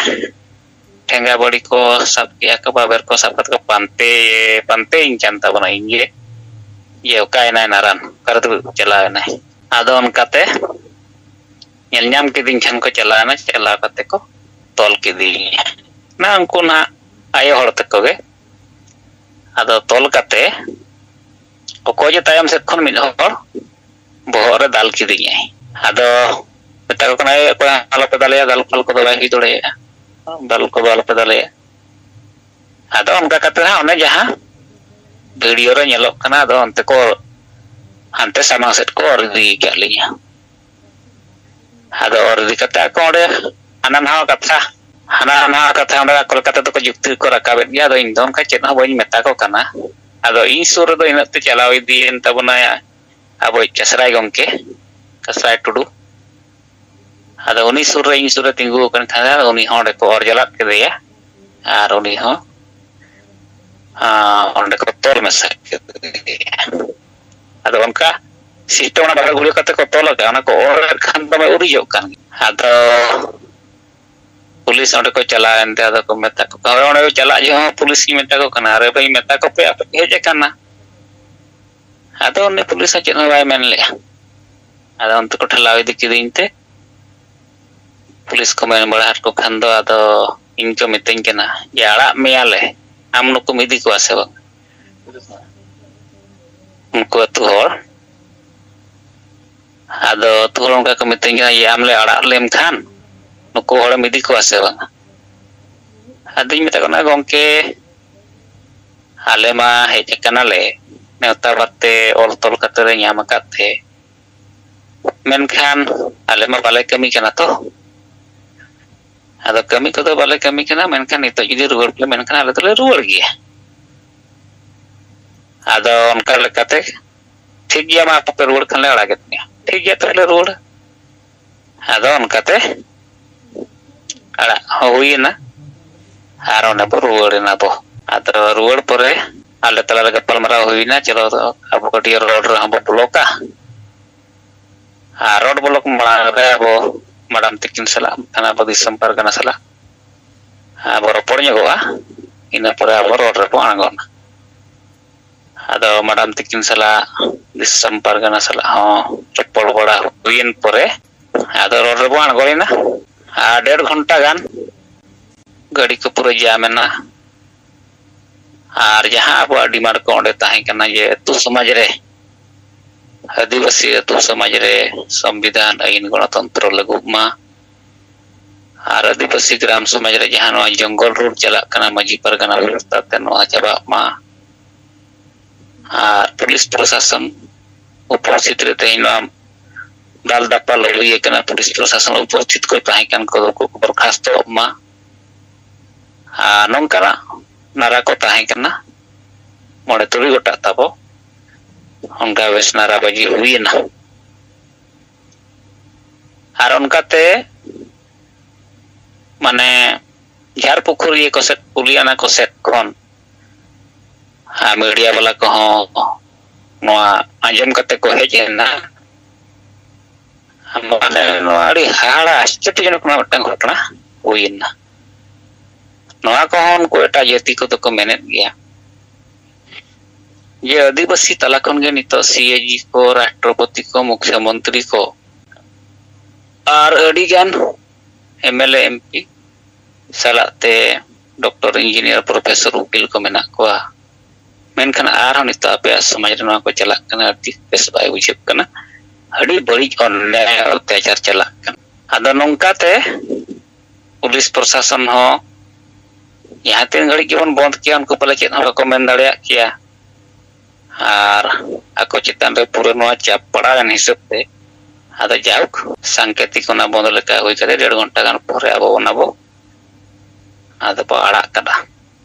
ᱴᱷᱮᱸᱜᱟ ᱵᱟᱹᱲᱤ ᱠᱚ ᱥᱟᱵ ᱠᱮᱜᱼᱟ ᱠᱚ, ᱵᱟᱵᱮᱨ ᱠᱚ ᱥᱟᱵ ᱠᱟᱛᱮ ᱠᱚ ᱯᱟᱱᱛᱮ, ᱯᱟᱱᱛᱮᱭᱤᱧ ᱠᱟᱱ ᱛᱟᱵᱚᱱᱟ ᱤᱧ ᱜᱮ, ᱡᱮ ᱚᱠᱟᱭᱮᱱᱟᱭ ᱱᱟᱨᱟᱱ, ᱚᱠᱟ ᱨᱮᱫᱚ ᱪᱟᱞᱟᱣ ᱮᱱᱟᱭ? ᱟᱫᱚ ᱚᱱᱠᱟᱛᱮ ᱧᱮᱞ ᱧᱟᱢ ᱠᱤᱫᱤᱧ ᱠᱷᱟᱱ ᱠᱚ ᱪᱟᱞᱟᱣ ᱮᱱᱟ, ᱪᱟᱞᱟᱣ ᱠᱟᱛᱮ ᱠᱚ ᱛᱚᱞ ᱠᱤᱫᱤᱧᱟ᱾ ᱱᱟ ᱩᱱᱠᱩ ᱱᱟᱦᱟᱜ ᱟᱭᱳ ᱦᱚᱲ ᱛᱟᱠᱚ ᱜᱮ᱾ ᱟᱫᱚ ᱛᱚᱞ ᱠᱟᱛᱮ ᱚᱠᱚᱭ ᱡᱮ ᱛᱟᱭᱚᱢ ᱥᱮᱫ ᱠᱷᱚᱱ ᱢᱤᱫ ᱦᱚᱲ ᱵᱚᱦᱚᱜ ᱨᱮ ᱫᱟᱞ ᱠᱤᱫᱤᱧᱟᱭ᱾ ᱟᱫᱚ ᱢᱮᱛᱟ ᱠᱚ ᱠᱟᱱᱟᱭ, "ᱚᱠᱚᱭ ᱦᱚᱸ ᱟᱞᱚᱯᱮ ᱫᱟᱞᱮᱭᱟ, ᱫᱟᱞ ᱯᱷᱟᱞ ᱠᱚᱫᱚ ᱵᱟᱭ ᱦᱩᱭ ᱫᱟᱲᱮᱭᱟᱜᱼᱟ, ᱫᱟᱞ ᱠᱚᱫᱚ ᱟᱞᱚᱯᱮ ᱫᱟᱞᱮᱭᱟ᱾" ᱟᱫᱚ ᱚᱱᱠᱟ ᱠᱟᱛᱮ ᱦᱟᱸᱜ ᱚᱱᱮ ᱡᱟᱦᱟᱸ ᱵᱷᱤᱰᱤᱭᱳ ᱨᱮ ᱧᱮᱞᱚᱜ ᱠᱟᱱᱟ, ᱟᱫᱚ ᱚᱱᱛᱮ ᱠᱚ, ᱦᱟᱱᱛᱮ ᱥᱟᱢᱟᱝ ᱥᱮᱫ ᱠᱚ ᱚᱨ ᱤᱫᱤ ᱟᱠᱟᱫ ᱞᱤᱧᱟ᱾ ᱟᱫᱚ ᱚᱨ ᱤᱫᱤ ᱠᱟᱛᱮ ᱟᱠᱚ ᱚᱸᱰᱮ ᱦᱟᱱᱟ ᱱᱟᱣᱟ ᱠᱟᱛᱷᱟ, ᱦᱟᱱᱟ ᱱᱟᱣᱟ ᱠᱟᱛᱷᱟ ᱚᱸᱰᱮ ᱟᱠᱚ ᱞᱮᱠᱟ ᱛᱮᱫᱚ ᱠᱚ ᱡᱩᱠᱛᱤ ᱠᱚ ᱨᱟᱠᱟᱵᱮᱫ ᱜᱮᱭᱟ᱾ ᱟᱫᱚ ᱤᱧ ᱫᱚ ᱚᱱᱠᱟ ᱪᱮᱫ ᱦᱚᱸ ᱵᱟᱹᱧ ᱢᱮᱛᱟ ᱠᱚ ᱠᱟᱱᱟ᱾ ᱟᱫᱚ ᱤᱧ ᱥᱩᱨ ᱨᱮᱫᱚ ᱤᱱᱟᱹᱜ ᱛᱮ ᱪᱟᱞᱟᱣ ᱤᱫᱤᱭᱮᱱ ᱛᱟᱵᱚᱱᱟᱭ ᱟᱵᱚᱭᱤᱡ ᱠᱟᱥᱨᱟᱭ ᱜᱚᱢᱠᱮ, ᱠᱟᱥᱨᱟᱭ ᱴᱩᱰᱩ᱾ ᱟᱫᱚ ᱩᱱᱤ ᱥᱩᱨ ᱨᱮ, ᱤᱧ ᱥᱩᱨ ᱨᱮ ᱛᱤᱸᱜᱩ ᱟᱠᱟᱱ ᱠᱷᱟᱱ ᱩᱱᱤ ᱦᱚᱸ ᱚᱸᱰᱮ ᱠᱚ ᱚᱨ ᱡᱟᱞᱟᱫ ᱠᱮᱫᱮᱭᱟ᱾ ᱟᱨ ᱩᱱᱤ ᱦᱚᱸ, ᱟᱸ, ᱚᱸᱰᱮ ᱠᱚ ᱛᱚᱞ ᱢᱮᱥᱟ ᱠᱮᱫᱮᱭᱟ᱾ ᱟᱫᱚ ᱚᱱᱠᱟ ᱥᱤᱥᱴᱮᱢ ᱚᱱᱟ ᱵᱟᱨᱦᱮ ᱜᱷᱩᱲᱟᱹ ᱠᱟᱛᱮ ᱠᱚ ᱛᱚᱞ ᱟᱠᱟᱫ, ᱚᱱᱟ ᱠᱚ ᱚᱨ ᱞᱮᱠᱷᱟᱱ ᱫᱚᱢᱮ ᱩᱨᱤᱡᱚᱜ ᱠᱟᱱ ᱜᱮᱭᱟ᱾ ᱟᱫᱚ ᱯᱩᱞᱤᱥ ᱚᱸᱰᱮ ᱠᱚ ᱪᱟᱞᱟᱣᱮᱱ ᱛᱮ ᱟᱫᱚ ᱠᱚ ᱢᱮᱛᱟ ᱠᱚ ᱠᱟᱱᱟ, ᱚᱸᱰᱮ ᱪᱟᱞᱟᱜ ᱡᱚᱦᱚᱜ ᱯᱩᱞᱤᱥ ᱤᱧ ᱢᱮᱛᱟ ᱠᱚ ᱠᱟᱱᱟ, "ᱟᱨᱮ ᱵᱷᱟᱹᱭ, ᱢᱮᱛᱟ ᱠᱚᱯᱮ ᱟᱯᱮ ᱯᱮ ᱦᱮᱡ ᱟᱠᱟᱱᱟ?" ᱟᱫᱚ ᱩᱱᱤ ᱯᱩᱞᱤᱥ ᱦᱚᱸ ᱪᱮᱫ ᱦᱚᱸ ᱵᱟᱭ ᱢᱮᱱ ᱞᱮᱜᱼᱟ᱾ ᱟᱫᱚ ᱚᱱᱛᱮ ᱠᱚ ᱴᱷᱮᱞᱟᱣ ᱤᱫᱤ ᱠᱤᱫᱤᱧ ᱛᱮ ᱯᱩᱞᱤᱥ ᱠᱚ ᱢᱮᱱ ᱵᱟᱲᱟ ᱟᱫ ᱠᱚ ᱠᱷᱟᱱ ᱫᱚ ᱟᱫᱚ ᱤᱧ ᱠᱚ ᱢᱤᱛᱟᱹᱧ ᱠᱟᱱᱟ ᱡᱮ, "ᱟᱲᱟᱜ ᱢᱮᱭᱟᱞᱮ, ᱟᱢ ᱱᱩᱠᱩᱢ ᱤᱫᱤ ᱠᱚᱣᱟ ᱥᱮ ᱵᱟᱝ?" ᱩᱱᱠᱩ ᱟᱹᱛᱩ ᱦᱚᱲ, ᱟᱫᱚ ᱟᱹᱛᱩ ᱦᱚᱲ ᱚᱱᱠᱟ ᱠᱚ ᱢᱤᱛᱟᱹᱧ ᱠᱟᱱᱟ ᱡᱮ, "ᱟᱢ ᱞᱮ ᱟᱲᱟᱜ ᱞᱮᱢ ᱠᱷᱟᱱ ᱱᱩᱠᱩ ᱦᱚᱲᱮᱢ ᱤᱫᱤ ᱠᱚᱣᱟ ᱥᱮ ᱵᱟᱝ?" ᱟᱫᱚᱧ ᱢᱮᱛᱟ ᱠᱚ ᱠᱟᱱᱟ, "ᱜᱚᱢᱠᱮ, ᱟᱞᱮ ᱢᱟ ᱦᱮᱡ ᱟᱠᱟᱱᱟᱞᱮ ᱱᱮᱣᱛᱟ ᱵᱟᱨᱛᱮ ᱚᱞ ᱛᱚᱞ ᱠᱟᱛᱮ ᱞᱮ ᱧᱟᱢ ᱟᱠᱟᱫ ᱛᱮ, ᱢᱮᱱᱠᱷᱟᱱ ᱟᱞᱮ ᱢᱟ ᱵᱟᱞᱮ ᱠᱟᱹᱢᱤ ᱠᱟᱱᱟ ᱛᱚ, ᱟᱫᱚ ᱠᱟᱹᱢᱤ ᱠᱚᱫᱚ ᱵᱟᱞᱮ ᱠᱟᱹᱢᱤ ᱠᱟᱱᱟ, ᱢᱮᱱᱠᱷᱟᱱ ᱱᱤᱛᱚᱜ ᱡᱩᱫᱤ ᱨᱩᱣᱟᱹᱲ ᱯᱮ ᱢᱮᱱᱠᱷᱟᱱ ᱟᱞᱮ ᱫᱚᱞᱮ ᱨᱩᱣᱟᱹᱲ ᱜᱮᱭᱟ᱾ ᱟᱫᱚ ᱚᱱᱠᱟ ᱞᱮᱠᱟᱛᱮ ᱴᱷᱤᱠ ᱜᱮᱭᱟ, ᱢᱟ ᱟᱯᱮ ᱯᱮ ᱨᱩᱣᱟᱹᱲ ᱠᱷᱟᱱ ᱞᱮ ᱟᱲᱟᱜᱮᱫ ᱢᱮᱭᱟ᱾ ᱴᱷᱤᱠ ᱜᱮᱭᱟ, ᱛᱟᱦᱞᱮ ᱨᱩᱣᱟᱹᱲ᱾ ᱟᱫᱚ ᱚᱱᱠᱟᱛᱮ ᱟᱲᱟᱜ ᱦᱚᱸ ᱦᱩᱭᱮᱱᱟ᱾ ᱟᱨ ᱚᱸᱰᱮ ᱵᱚ ᱨᱩᱣᱟᱹᱲ ᱮᱱᱟ ᱵᱚ᱾ ᱟᱫᱚ ᱨᱩᱣᱟᱹᱲ ᱯᱚᱨᱮ ᱟᱞᱮ ᱛᱟᱞᱟᱨᱮ ᱜᱟᱯᱟᱞᱢᱟᱨᱟᱣ ᱦᱩᱭᱱᱟ, ᱪᱚᱞᱚ ᱟᱵᱚ ᱠᱟᱹᱴᱤᱡ ᱨᱳᱰ ᱨᱮᱦᱚᱸ ᱵᱚ ᱵᱞᱚᱠᱟ᱾ ᱟᱨ ᱨᱳᱰ ᱵᱞᱚᱠ ᱢᱟᱲᱟᱝ ᱨᱮ ᱟᱵᱚ ᱢᱮᱰᱟᱢ ᱛᱤᱠᱤᱱ ᱥᱟᱞᱟᱜ, ᱢᱮᱱᱠᱷᱟᱱ ᱟᱵᱚ ᱫᱤᱥᱚᱢ ᱯᱟᱨᱜᱟᱱᱟ ᱥᱟᱞᱟᱜ ᱟᱵᱚ ᱨᱚᱯᱚᱲ ᱧᱚᱜᱚᱜᱼᱟ᱾ ᱤᱱᱟᱹ ᱯᱚᱨᱮ ᱟᱵᱚ ᱨᱳᱰ ᱨᱮᱵᱚ ᱟᱬᱜᱚᱱᱟ᱾ ᱟᱫᱚ ᱢᱮᱰᱟᱢ ᱛᱤᱠᱤᱱ ᱥᱟᱞᱟᱜ, ᱫᱤᱥᱚᱢ ᱯᱟᱨᱜᱟᱱᱟ ᱥᱟᱞᱟᱜ ᱦᱚᱸ ᱨᱚᱯᱚᱲ ᱵᱟᱲᱟ ᱦᱩᱭᱮᱱ ᱯᱚᱨᱮ ᱟᱫᱚ ᱨᱳᱰ ᱨᱮᱵᱚ ᱟᱬᱜᱚᱭᱮᱱᱟ᱾ ᱟᱨ ᱰᱮᱲ ᱜᱷᱚᱱᱴᱟ ᱜᱟᱱ ᱜᱟᱹᱰᱤ ᱠᱚ ᱯᱩᱨᱟᱹ ᱡᱟᱢ ᱮᱱᱟ᱾ ᱟᱨ ᱡᱟᱦᱟᱸ ᱟᱵᱚᱣᱟᱜ ᱰᱤᱢᱟᱱᱰ ᱠᱚ ᱚᱸᱰᱮ ᱛᱟᱦᱮᱸ ᱠᱟᱱᱟ ᱡᱮ ᱟᱹᱛᱩ ᱥᱚᱢᱟᱡᱽ ᱨᱮ, ᱟᱹᱫᱤᱵᱟᱹᱥᱤ ᱟᱹᱛᱩ ᱥᱚᱢᱟᱡᱽ ᱨᱮ ᱥᱚᱝᱵᱤᱫᱷᱟᱱ ᱟᱹᱭᱤᱱ ᱜᱚᱱᱚᱛᱚᱱᱛᱨᱚ ᱞᱟᱹᱜᱩᱜ ᱢᱟ, ᱟᱨ ᱟᱹᱫᱤᱵᱟᱹᱥᱤ ᱜᱨᱟᱢ ᱥᱚᱢᱟᱡᱽ ᱨᱮ ᱡᱟᱦᱟᱸ ᱱᱚᱣᱟ ᱡᱚᱝᱜᱚᱞ ᱨᱳᱰ ᱪᱟᱞᱟᱜ ᱠᱟᱱᱟ ᱢᱟᱹᱡᱷᱤ ᱯᱟᱨᱜᱟᱱᱟ ᱵᱮᱵᱚᱥᱛᱷᱟ ᱛᱮ, ᱱᱚᱣᱟ ᱪᱟᱵᱟᱜ ᱢᱟ᱾ ᱟᱨ ᱯᱩᱞᱤᱥ ᱯᱨᱚᱥᱟᱥᱚᱱ ᱩᱯᱚᱥᱛᱷᱤᱛ ᱨᱮ ᱛᱮᱦᱮᱧ ᱱᱚᱣᱟ ᱫᱟᱞ ᱫᱟᱯᱟᱞ ᱦᱩᱭ ᱟᱠᱟᱱᱟ, ᱯᱩᱞᱤᱥ ᱯᱨᱚᱥᱟᱥᱚᱱ ᱩᱯᱚᱥᱛᱷᱤᱛ ᱠᱚ ᱛᱟᱦᱮᱸ ᱠᱟᱱ ᱠᱚᱫᱚ ᱠᱚ ᱵᱚᱨᱠᱷᱟᱥᱛᱚᱜ ᱢᱟ᱾ ᱟᱨ ᱱᱚᱝᱠᱟᱱᱟᱜ ᱱᱟᱨᱟ ᱠᱚ ᱛᱟᱦᱮᱸ ᱠᱟᱱᱟ, ᱢᱚᱬᱮ ᱛᱩᱨᱩᱭ ᱜᱚᱴᱟᱜ ᱛᱟᱵᱚ᱾ ᱚᱱᱠᱟ ᱵᱮᱥ ᱱᱟᱨᱟ ᱵᱟᱹᱡᱤ ᱦᱩᱭᱮᱱᱟ᱾ ᱟᱨ ᱚᱱᱠᱟᱛᱮ ᱢᱟᱱᱮ ᱡᱷᱟᱲ ᱯᱩᱠᱷᱩᱨᱤᱭᱟᱹ ᱠᱚ ᱥᱮᱫ, ᱠᱩᱞᱤᱭᱟᱱᱟ ᱠᱚ ᱥᱮᱫ ᱠᱷᱚᱱ ᱟᱨ ᱢᱤᱰᱤᱭᱟ ᱵᱟᱞᱟ ᱠᱚᱦᱚᱸ ᱱᱚᱣᱟ ᱟᱸᱡᱚᱢ ᱠᱟᱛᱮ ᱠᱚ ᱦᱮᱡ ᱮᱱᱟ᱾ ᱢᱟᱱᱮ ᱱᱚᱣᱟ ᱟᱹᱰᱤ ᱦᱟᱦᱟᱲᱟ ᱟᱥᱪᱚᱨᱡᱚᱡᱚᱱᱚᱠ ᱱᱚᱣᱟ ᱢᱤᱫᱴᱟᱝ ᱜᱷᱚᱴᱚᱱᱟ ᱦᱩᱭᱮᱱᱟ᱾ ᱱᱚᱣᱟ ᱠᱚᱦᱚᱸ ᱩᱱᱠᱩ ᱮᱴᱟᱜ ᱡᱟᱹᱛᱤ ᱠᱚᱫᱚ ᱠᱚ ᱢᱮᱱᱮᱫ ᱜᱮᱭᱟ ᱡᱮ ᱟᱹᱫᱤᱵᱟᱹᱥᱤ ᱛᱟᱞᱟ ᱠᱷᱚᱱ ᱜᱮ ᱱᱤᱛᱚᱜ ᱥᱤ ᱮ ᱡᱤ ᱠᱚ, ᱨᱟᱥᱴᱨᱚᱯᱚᱛᱤ ᱠᱚ, ᱢᱩᱠᱷᱭᱚᱢᱚᱱᱛᱨᱤ ᱠᱚ ᱟᱨ ᱟᱹᱰᱤᱜᱟᱱ M L A, M P ᱥᱟᱞᱟᱜ ᱛᱮ ᱰᱚᱠᱴᱚᱨ, ᱤᱧᱡᱤᱱᱤᱭᱟᱨ, ᱯᱨᱚᱯᱷᱮᱥᱚᱨ, ᱩᱠᱤᱞ ᱠᱚ ᱢᱮᱱᱟᱜ ᱠᱚᱣᱟ᱾ ᱢᱮᱱᱠᱷᱟᱱ ᱟᱨᱦᱚᱸ ᱱᱤᱛᱚᱜ ᱟᱯᱮᱭᱟᱜ ᱥᱚᱢᱟᱡᱽ ᱨᱮ ᱱᱚᱣᱟ ᱠᱚ ᱪᱟᱞᱟᱜ ᱠᱟᱱᱟ, ᱟᱹᱰᱤ ᱵᱮᱥ ᱵᱟᱭ ᱵᱩᱡᱷᱟᱹᱜ ᱠᱟᱱᱟ᱾ ᱟᱹᱰᱤ ᱵᱟᱹᱲᱤᱡ ᱚᱱᱱᱭᱟᱭ ᱚᱛᱛᱟᱪᱟᱨ ᱪᱟᱞᱟᱜ ᱠᱟᱱᱟ᱾ ᱟᱫᱚ ᱱᱚᱝᱠᱟᱛᱮ ᱯᱩᱞᱤᱥ ᱯᱨᱚᱥᱟᱥᱚᱱ ᱦᱚᱸ ᱡᱟᱦᱟᱸ ᱛᱤᱱ ᱜᱷᱟᱹᱲᱤᱡ ᱜᱮᱵᱚᱱ ᱵᱚᱱᱫ ᱠᱮᱭᱟ, ᱩᱱᱠᱩ ᱯᱟᱞᱮ ᱪᱮᱫ ᱦᱚᱸ ᱵᱟᱠᱚ ᱢᱮᱱ ᱫᱟᱲᱮᱭᱟᱜ ᱠᱮᱭᱟ᱾ ᱟᱨ ᱟᱠᱚ ᱪᱮᱛᱟᱱ ᱨᱮ ᱯᱩᱨᱟᱹ ᱱᱚᱣᱟ ᱪᱟᱯ ᱯᱟᱲᱟᱣ ᱮᱱ ᱦᱤᱥᱟᱹᱵ ᱛᱮ ᱟᱫᱚ ᱡᱟᱭᱦᱳᱠ, ᱥᱟᱝᱠᱮᱛᱤᱠ ᱚᱱᱟ ᱵᱚᱱᱫᱚ ᱞᱮᱠᱟ ᱦᱩᱭ ᱠᱟᱛᱮ ᱰᱮᱲ ᱜᱷᱚᱱᱴᱟ ᱜᱟᱱ ᱯᱚᱨᱮ ᱟᱵᱚ ᱚᱱᱟ ᱵᱚ ᱟᱫᱚ ᱵᱚ ᱟᱲᱟᱜ ᱠᱟᱫᱟ᱾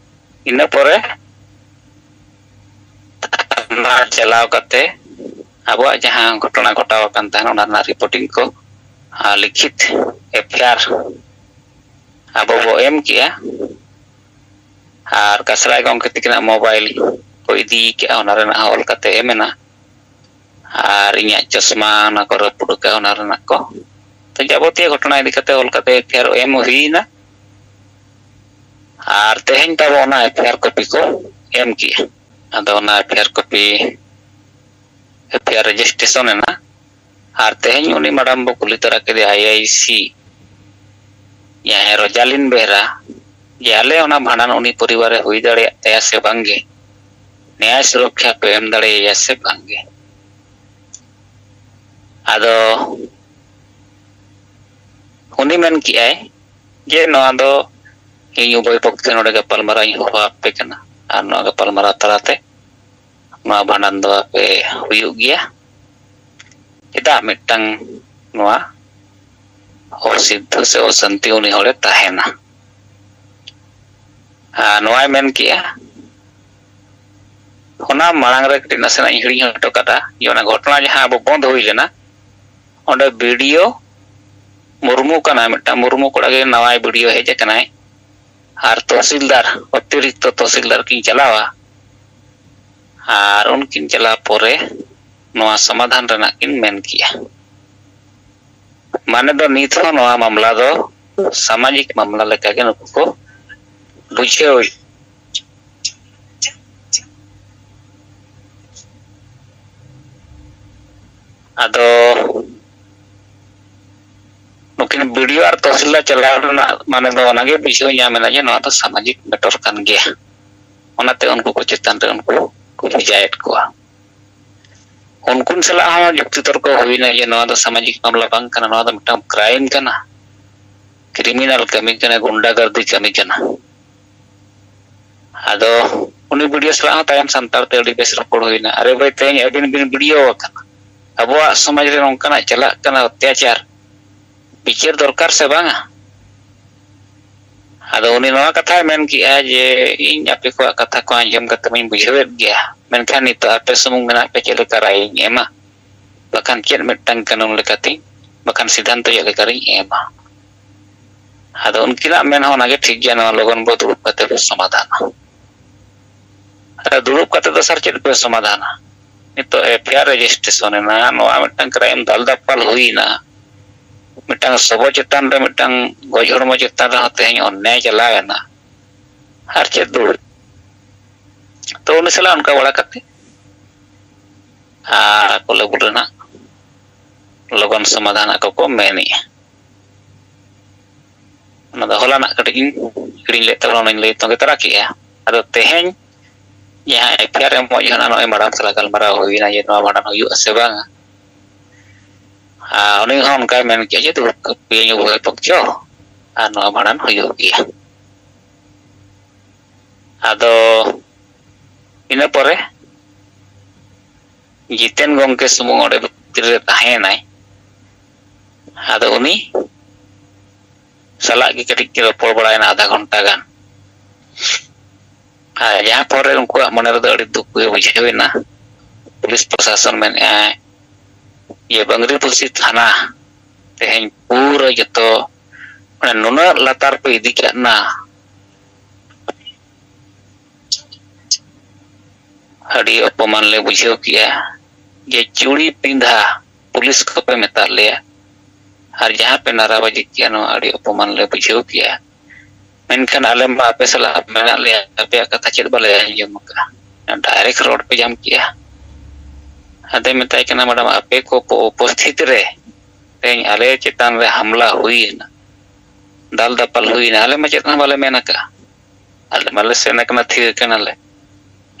ᱤᱱᱟᱹ ᱯᱚᱨᱮ ᱛᱷᱟᱱᱟ ᱪᱟᱞᱟᱣ ᱠᱟᱛᱮ ᱟᱵᱚᱣᱟᱜ ᱡᱟᱦᱟᱸ ᱜᱷᱚᱴᱚᱱᱟ ᱜᱷᱚᱴᱟᱣ ᱟᱠᱟᱱ ᱛᱟᱦᱮᱱ, ᱚᱱᱟ ᱨᱮᱱᱟᱜ ᱨᱤᱯᱳᱨᱴᱤᱝ ᱠᱚ ᱟᱨ ᱞᱤᱠᱷᱤᱛ ᱮᱯᱷ ᱟᱭ ᱟᱨ ᱟᱵᱚ ᱵᱚ ᱮᱢ ᱠᱮᱜᱼᱟ᱾ ᱟᱨ ᱠᱟᱥᱨᱟᱭ ᱜᱚᱢᱠᱮ ᱛᱤᱠᱤᱱᱟᱜ ᱢᱳᱵᱟᱭᱤᱞ ᱠᱚ ᱤᱫᱤ ᱠᱮᱜᱼᱟ, ᱚᱱᱟ ᱨᱮᱱᱟᱜ ᱦᱚᱸ ᱚᱞ ᱠᱟᱛᱮ ᱮᱢ ᱮᱱᱟ᱾ ᱟᱨ ᱤᱧᱟᱹᱜ ᱪᱚᱥᱢᱟ ᱚᱱᱟ ᱠᱚ ᱨᱟᱹᱯᱩᱫ ᱟᱠᱟᱫᱼᱟ, ᱚᱱᱟ ᱨᱮᱱᱟᱜ ᱠᱚ᱾ ᱛᱚ, ᱡᱟᱵᱚᱛᱤᱭᱚ ᱜᱷᱚᱴᱚᱱᱟ ᱤᱫᱤ ᱠᱟᱛᱮ ᱚᱞ ᱠᱟᱛᱮ ᱮᱯᱷ ᱟᱭ ᱟᱨ ᱮᱢ ᱦᱩᱭᱱᱟ᱾ ᱟᱨ ᱛᱮᱦᱮᱧ ᱛᱟᱵᱚ ᱚᱱᱟ ᱮᱯᱷ ᱟᱭ ᱟᱨ ᱠᱚᱯᱤ ᱠᱚ ᱮᱢ ᱠᱮᱜᱼᱟ᱾ ᱟᱫᱚ ᱚᱱᱟ F I R copy F I R registration ᱮᱱᱟ᱾ ᱟᱨ ᱛᱮᱦᱮᱧ ᱩᱱᱤ ᱢᱮᱰᱟᱢ ᱵᱚ ᱠᱩᱞᱤ ᱛᱚᱨᱟ ᱠᱮᱫᱮᱭᱟ, ᱟᱭ ᱟᱭ ᱥᱤ ᱡᱟᱦᱟᱸᱭ ᱨᱳᱡᱟᱞᱤᱱ ᱵᱮᱦᱨᱟ, ᱡᱮ ᱟᱞᱮ ᱚᱱᱟ ᱵᱷᱟᱸᱰᱟᱱ ᱩᱱᱤ ᱯᱚᱨᱤᱵᱟᱨ ᱨᱮ ᱦᱩᱭ ᱫᱟᱲᱮᱭᱟᱜ ᱛᱟᱭᱟ ᱥᱮ ᱵᱟᱝᱜᱮ, ᱱᱮᱭᱟᱭ ᱥᱩᱨᱚᱠᱠᱷᱟ ᱯᱮ ᱮᱢ ᱫᱟᱲᱮᱭᱟᱭᱟ ᱥᱮ ᱵᱟᱝᱜᱮ᱾ ᱟᱫᱚ ᱩᱱᱤ ᱢᱮᱱ ᱠᱮᱜᱼᱟᱭ ᱡᱮ ᱱᱚᱣᱟ ᱫᱚ ᱤᱧ ᱩᱵᱷᱚᱭ ᱯᱚᱠᱠᱷᱮ ᱱᱚᱰᱮ ᱜᱟᱯᱟᱞᱢᱟᱨᱟᱣ ᱤᱧ ᱦᱚᱦᱚ ᱟᱯᱮ ᱠᱟᱱᱟ, ᱟᱨ ᱱᱚᱣᱟ ᱜᱟᱯᱟᱞᱢᱟᱨᱟᱣ ᱛᱟᱞᱟᱛᱮ ᱱᱚᱣᱟ ᱵᱷᱟᱸᱰᱟᱱ ᱫᱚ ᱟᱯᱮ ᱦᱩᱭᱩᱜ ᱜᱮᱭᱟ᱾ ᱪᱮᱫᱟᱜ ᱢᱤᱫᱴᱟᱝ ᱱᱚᱣᱟ ᱚᱥᱤᱫᱽᱫᱷᱚ ᱥᱮ ᱚᱥᱟᱱᱛᱤ ᱩᱱᱤ ᱦᱚᱲᱮ ᱛᱟᱦᱮᱱᱟ? ᱟᱨ ᱱᱚᱣᱟᱭ ᱢᱮᱱ ᱠᱮᱜᱼᱟ, ᱚᱱᱟ ᱢᱟᱲᱟᱝ ᱨᱮ ᱠᱟᱹᱴᱤᱡ ᱱᱟᱥᱮᱱᱟᱜ ᱤᱧ ᱦᱤᱲᱤᱧ ᱦᱚᱴᱚ ᱠᱟᱫᱟ, ᱡᱮ ᱚᱱᱟ ᱜᱷᱚᱴᱚᱱᱟ ᱡᱟᱦᱟᱸ ᱟᱵᱚ ᱵᱚᱱᱫ ᱦᱩᱭ ᱞᱮᱱᱟ, ᱚᱸᱰᱮ ᱵᱤ ᱰᱤ ᱳ ᱢᱩᱨᱢᱩ ᱠᱟᱱᱟᱭ, ᱢᱤᱫᱴᱟᱝ ᱢᱩᱨᱢᱩ ᱠᱚᱲᱟ ᱜᱮ ᱱᱟᱣᱟᱭ ᱵᱤ ᱰᱤ ᱳ ᱦᱮᱡ ᱟᱠᱟᱱᱟᱭ, ᱟᱨ ᱛᱚᱦᱥᱤᱞᱫᱟᱨ, ᱚᱛᱤᱨᱤᱠᱛᱚ ᱛᱚᱦᱥᱤᱞᱫᱟᱨ ᱠᱤᱱ ᱪᱟᱞᱟᱣᱟ᱾ ᱟᱨ ᱩᱱᱠᱤᱱ ᱪᱟᱞᱟᱣ ᱯᱚᱨᱮ ᱱᱚᱣᱟ ᱥᱚᱢᱟᱫᱷᱟᱱ ᱨᱮᱱᱟᱜ ᱠᱤᱱ ᱢᱮᱱ ᱠᱮᱜᱼᱟ᱾ ᱢᱟᱱᱮ ᱫᱚ ᱱᱤᱛ ᱦᱚᱸ ᱱᱚᱣᱟ ᱢᱟᱢᱞᱟ ᱫᱚ ᱥᱟᱢᱟᱡᱤᱠ ᱢᱟᱢᱞᱟ ᱞᱮᱠᱟᱜᱮ ᱱᱩᱠᱩ ᱠᱚ ᱵᱩᱡᱷᱟᱹᱣ᱾ ᱟᱫᱚ ᱱᱩᱠᱤᱱ ᱵᱤ ᱰᱤ ᱳ ᱟᱨ ᱛᱚᱦᱥᱤᱞᱫᱟᱨ ᱪᱟᱞᱟᱣ ᱨᱮᱱᱟᱜ ᱢᱟᱱᱮ ᱫᱚ ᱚᱱᱟᱜᱮ ᱵᱩᱡᱷᱟᱹᱣ ᱧᱟᱢ ᱮᱱᱟ ᱡᱮ ᱱᱚᱣᱟ ᱫᱚ ᱥᱟᱢᱟᱡᱤᱠ ᱢᱮᱴᱟᱨ ᱠᱟᱱ ᱜᱮᱭᱟ᱾ ᱚᱱᱟᱛᱮ ᱩᱱᱠᱩ ᱠᱚ ᱪᱮᱛᱟᱱ ᱨᱮ ᱩᱱᱠᱩ ᱠᱚ ᱵᱷᱮᱡᱟᱭᱮᱫ ᱠᱚᱣᱟ᱾ ᱩᱱᱠᱩ ᱥᱟᱞᱟᱜ ᱦᱚᱸ ᱡᱩᱠᱛᱤ ᱛᱚᱨᱠᱚ ᱦᱩᱭᱱᱟ ᱡᱮ ᱱᱚᱣᱟ ᱫᱚ ᱥᱟᱢᱟᱡᱤᱠ ᱢᱟᱢᱞᱟ ᱵᱟᱝ ᱠᱟᱱᱟ, ᱱᱚᱣᱟ ᱫᱚ ᱢᱤᱫᱴᱟᱝ ᱠᱨᱟᱭᱤᱢ ᱠᱟᱱᱟ, ᱠᱨᱤᱢᱤᱱᱟᱞ ᱠᱟᱹᱢᱤ ᱠᱟᱱᱟ, ᱜᱩᱱᱰᱟᱜᱟᱨᱫᱤ ᱠᱟᱹᱢᱤ ᱠᱟᱱᱟ᱾ ᱟᱫᱚ ᱩᱱᱤ ᱵᱤ ᱰᱤ ᱳ ᱥᱟᱞᱟᱜ ᱦᱚᱸ ᱛᱟᱭᱚᱢ ᱥᱟᱱᱛᱟᱲ ᱛᱮ ᱟᱹᱰᱤ ᱵᱮᱥ ᱨᱚᱯᱚᱲ ᱦᱩᱭᱱᱟ᱾ "ᱟᱨᱮ ᱵᱷᱟᱹᱭ, ᱛᱮᱦᱮᱧ ᱟᱹᱵᱤᱱ ᱵᱤᱱ ᱵᱤ ᱰᱤ ᱳ ᱟᱠᱟᱱᱟ, ᱟᱵᱚᱣᱟᱜ ᱥᱚᱢᱟᱡᱽ ᱨᱮ ᱱᱚᱝᱠᱟᱱᱟᱜ ᱪᱟᱞᱟᱜ ᱠᱟᱱᱟ ᱚᱛᱛᱟᱪᱟᱨ, ᱵᱤᱪᱟᱹᱨ ᱫᱚᱨᱠᱟᱨ ᱥᱮ ᱵᱟᱝᱟ? ᱟᱫᱚ ᱩᱱᱤ ᱱᱚᱣᱟ ᱠᱟᱛᱷᱟᱭ ᱢᱮᱱ ᱠᱮᱜᱼᱟ ᱡᱮ, "ᱤᱧ ᱟᱯᱮ ᱠᱚᱣᱟᱜ ᱠᱟᱛᱷᱟ ᱠᱚ ᱟᱸᱡᱚᱢ ᱠᱟᱛᱮ ᱢᱟᱧ ᱵᱩᱡᱷᱟᱹᱣᱮᱫ ᱜᱮᱭᱟ, ᱢᱮᱱᱠᱷᱟᱱ ᱱᱤᱛᱚᱜ ᱟᱯᱮ ᱥᱩᱢᱩᱝ ᱢᱮᱱᱟᱜ ᱯᱮ, ᱪᱮᱫ ᱞᱮᱠᱟ ᱨᱟᱭ ᱤᱧ ᱮᱢᱟ? ᱵᱟᱠᱷᱟᱱ ᱪᱮᱫ ᱢᱤᱫᱴᱟᱝ ᱠᱟᱹᱱᱩᱱ ᱞᱮᱠᱟᱛᱮ, ᱵᱟᱠᱷᱟᱱ ᱥᱤᱫᱷᱟᱱᱛᱚ ᱪᱮᱫ ᱞᱮᱠᱟᱨᱤᱧ ᱮᱢᱟ?" ᱟᱫᱚ ᱩᱱᱠᱤᱱᱟᱜ ᱢᱮᱱ ᱦᱚᱸ ᱚᱱᱟᱜᱮ ᱴᱷᱤᱠ ᱜᱮᱭᱟ, ᱱᱚᱣᱟ ᱞᱚᱜᱚᱱ ᱵᱚ ᱫᱩᱲᱩᱵ ᱠᱟᱛᱮ ᱵᱚ ᱥᱚᱢᱟᱫᱷᱟᱱᱟ᱾ ᱟᱨ ᱫᱩᱲᱩᱵ ᱠᱟᱛᱮ ᱫᱚ ᱥᱟᱨ ᱪᱮᱫ ᱯᱮ ᱥᱚᱢᱟᱫᱷᱟᱱᱟ? ᱱᱤᱛᱚᱜ ᱮᱯᱷ ᱟᱭ ᱟᱨ ᱨᱮᱡᱤᱥᱴᱨᱮᱥᱚᱱ ᱮᱱᱟ, ᱱᱚᱣᱟ ᱢᱤᱫᱴᱟᱝ ᱠᱨᱟᱭᱤᱢ ᱫᱟᱞ ᱫᱟᱯᱟᱞ ᱦᱩᱭᱱᱟ, ᱢᱤᱫᱴᱟᱝ ᱥᱚᱵᱚ ᱪᱮᱛᱟᱱ ᱨᱮ, ᱢᱤᱫᱴᱟᱝ ᱜᱚᱡ ᱦᱚᱲᱢᱚ ᱪᱮᱛᱟᱱ ᱨᱮᱦᱚᱸ ᱛᱮᱦᱮᱧ ᱚᱱᱱᱭᱟᱭ ᱪᱟᱞᱟᱣ ᱮᱱᱟ, ᱟᱨ ᱪᱮᱫ ᱫᱩᱲᱩᱵ? ᱛᱚ ᱩᱱᱤ ᱥᱟᱞᱟᱜ ᱚᱱᱠᱟ ᱵᱟᱲᱟ ᱠᱟᱛᱮ ᱟᱨ ᱟᱠᱚ ᱞᱮᱵᱩᱞ ᱨᱮᱱᱟᱜ ᱞᱚᱜᱚᱱ ᱥᱚᱢᱟᱫᱷᱟᱱ ᱟᱠᱚ ᱠᱚ ᱢᱮᱱᱮᱜᱼᱟ᱾ ᱚᱱᱟ ᱫᱚ ᱦᱚᱞᱟᱱᱟᱜ ᱠᱟᱹᱴᱤᱡ ᱤᱧ ᱦᱤᱲᱤᱧ ᱞᱮᱫ ᱛᱟᱵᱚᱱᱟ, ᱚᱱᱟᱧ ᱞᱟᱹᱭ ᱛᱚᱸᱜᱮ ᱛᱟᱨᱟ ᱠᱮᱜᱼᱟ᱾ ᱟᱫᱚ ᱛᱮᱦᱮᱧ ᱡᱟᱦᱟᱸ ᱮᱯᱷ ᱟᱭ ᱟᱨ ᱮᱢᱚᱜ ᱡᱚᱦᱚᱜ ᱱᱚᱜᱼᱚᱭ ᱢᱟᱲᱟᱝ ᱥᱟᱞᱟᱜ ᱜᱟᱞᱢᱟᱨᱟᱣ ᱦᱩᱭᱱᱟ ᱡᱮ ᱱᱚᱣᱟ ᱵᱷᱟᱸᱰᱟᱱ ᱦᱩᱭᱩᱜᱼᱟ ᱥᱮ ᱵᱟᱝᱟ, ᱟᱨ ᱩᱱᱤ ᱦᱚᱸ ᱚᱱᱠᱟᱭ ᱢᱮᱱ ᱠᱮᱜᱼᱟ ᱡᱮ ᱫᱩᱲᱩᱵ ᱠᱟᱠᱚᱣᱟᱹᱧ ᱩᱵᱷᱚᱭ ᱯᱚᱠᱠᱷᱚ ᱟᱨ ᱱᱚᱣᱟ ᱵᱷᱟᱸᱰᱟᱱ ᱦᱩᱭᱩᱜ ᱜᱮᱭᱟ᱾ ᱟᱫᱚ ᱤᱱᱟᱹ ᱯᱚᱨᱮ ᱡᱤᱛᱮᱱ ᱜᱚᱢᱠᱮ ᱥᱩᱢᱩᱝ ᱚᱸᱰᱮ ᱵᱷᱤᱛᱨᱤ ᱨᱮ ᱛᱟᱦᱮᱸᱭᱮᱱᱟᱭ᱾ ᱟᱫᱚ ᱩᱱᱤ ᱥᱟᱞᱟᱜ ᱜᱮ ᱠᱟᱹᱴᱤᱡ ᱠᱤᱱ ᱨᱚᱯᱚᱲ ᱵᱟᱲᱟᱭᱮᱱᱟ ᱟᱫᱷᱟ ᱜᱷᱚᱱᱴᱟ ᱜᱟᱱ᱾ ᱟᱨ ᱡᱟᱦᱟᱸ ᱯᱚᱨᱮ ᱩᱱᱠᱩᱣᱟᱜ ᱢᱚᱱᱮ ᱨᱮᱫᱚ ᱟᱹᱰᱤ ᱫᱩᱠ ᱜᱮ ᱵᱩᱡᱷᱟᱹᱣ ᱮᱱᱟ᱾ ᱯᱩᱞᱤᱥ ᱯᱨᱚᱥᱟᱥᱚᱱ ᱢᱮᱱᱮᱫᱼᱟᱭ ᱡᱮ ᱵᱟᱝᱨᱤᱯᱩᱥᱤ ᱛᱷᱟᱱᱟ ᱛᱮᱦᱮᱧ ᱯᱩᱨᱟᱹ ᱡᱚᱛᱚ ᱢᱟᱱᱮ ᱱᱩᱱᱟᱹᱜ ᱞᱟᱛᱟᱨ ᱯᱮ ᱤᱫᱤ ᱠᱟᱜ ᱱᱟ, ᱟᱹᱰᱤ ᱚᱯᱚᱢᱟᱱ ᱞᱮ ᱵᱩᱡᱷᱟᱹᱣ ᱠᱮᱜᱼᱟ ᱡᱮ ᱪᱩᱲᱤ ᱯᱤᱸᱫᱷᱟ ᱯᱩᱞᱤᱥ ᱠᱚᱯᱮ ᱢᱮᱛᱟᱫ ᱞᱮᱭᱟ ᱟᱨ ᱡᱟᱦᱟᱸ ᱯᱮ ᱱᱟᱨᱟᱵᱟᱡᱤ ᱠᱮᱜᱼᱟ, ᱱᱚᱣᱟ ᱟᱹᱰᱤ ᱚᱯᱚᱢᱟᱱ ᱞᱮ ᱵᱩᱡᱷᱟᱹᱣ ᱠᱮᱜᱼᱟ᱾ ᱢᱮᱱᱠᱷᱟᱱ ᱟᱞᱮ ᱢᱟ ᱟᱯᱮ ᱥᱟᱞᱟᱜ ᱢᱮᱱᱟᱜ ᱞᱮᱭᱟ, ᱟᱯᱮᱭᱟᱜ ᱠᱟᱛᱷᱟ ᱪᱮᱫ ᱵᱟᱞᱮ ᱟᱸᱡᱚᱢ ᱟᱠᱟᱫᱼᱟ, ᱰᱟᱭᱨᱮᱠᱴ ᱨᱚᱲ ᱯᱮ ᱧᱟᱢ ᱠᱮᱜᱼᱟ᱾ ᱟᱫᱚᱭ ᱢᱮᱛᱟᱭ ᱠᱟᱱᱟ, ᱢᱮᱰᱟᱢ, ᱟᱯᱮ ᱠᱚ ᱩᱯᱚᱥᱛᱷᱤᱛ ᱨᱮ ᱛᱮᱦᱮᱧ ᱟᱞᱮ ᱪᱮᱛᱟᱱ ᱨᱮ ᱦᱟᱢᱞᱟ ᱦᱩᱭᱮᱱᱟ, ᱫᱟᱞ ᱫᱟᱯᱟᱞ ᱦᱩᱭᱮᱱᱟ, ᱟᱞᱮ ᱢᱟ ᱪᱮᱫ ᱦᱚᱸ ᱵᱟᱞᱮ ᱢᱮᱱ ᱟᱠᱟᱫᱼᱟ᱾ ᱟᱞᱮ ᱢᱟᱞᱮ ᱥᱮᱱ ᱟᱠᱟᱱᱟ, ᱛᱷᱤᱨ ᱟᱠᱟᱱᱟᱞᱮ᱾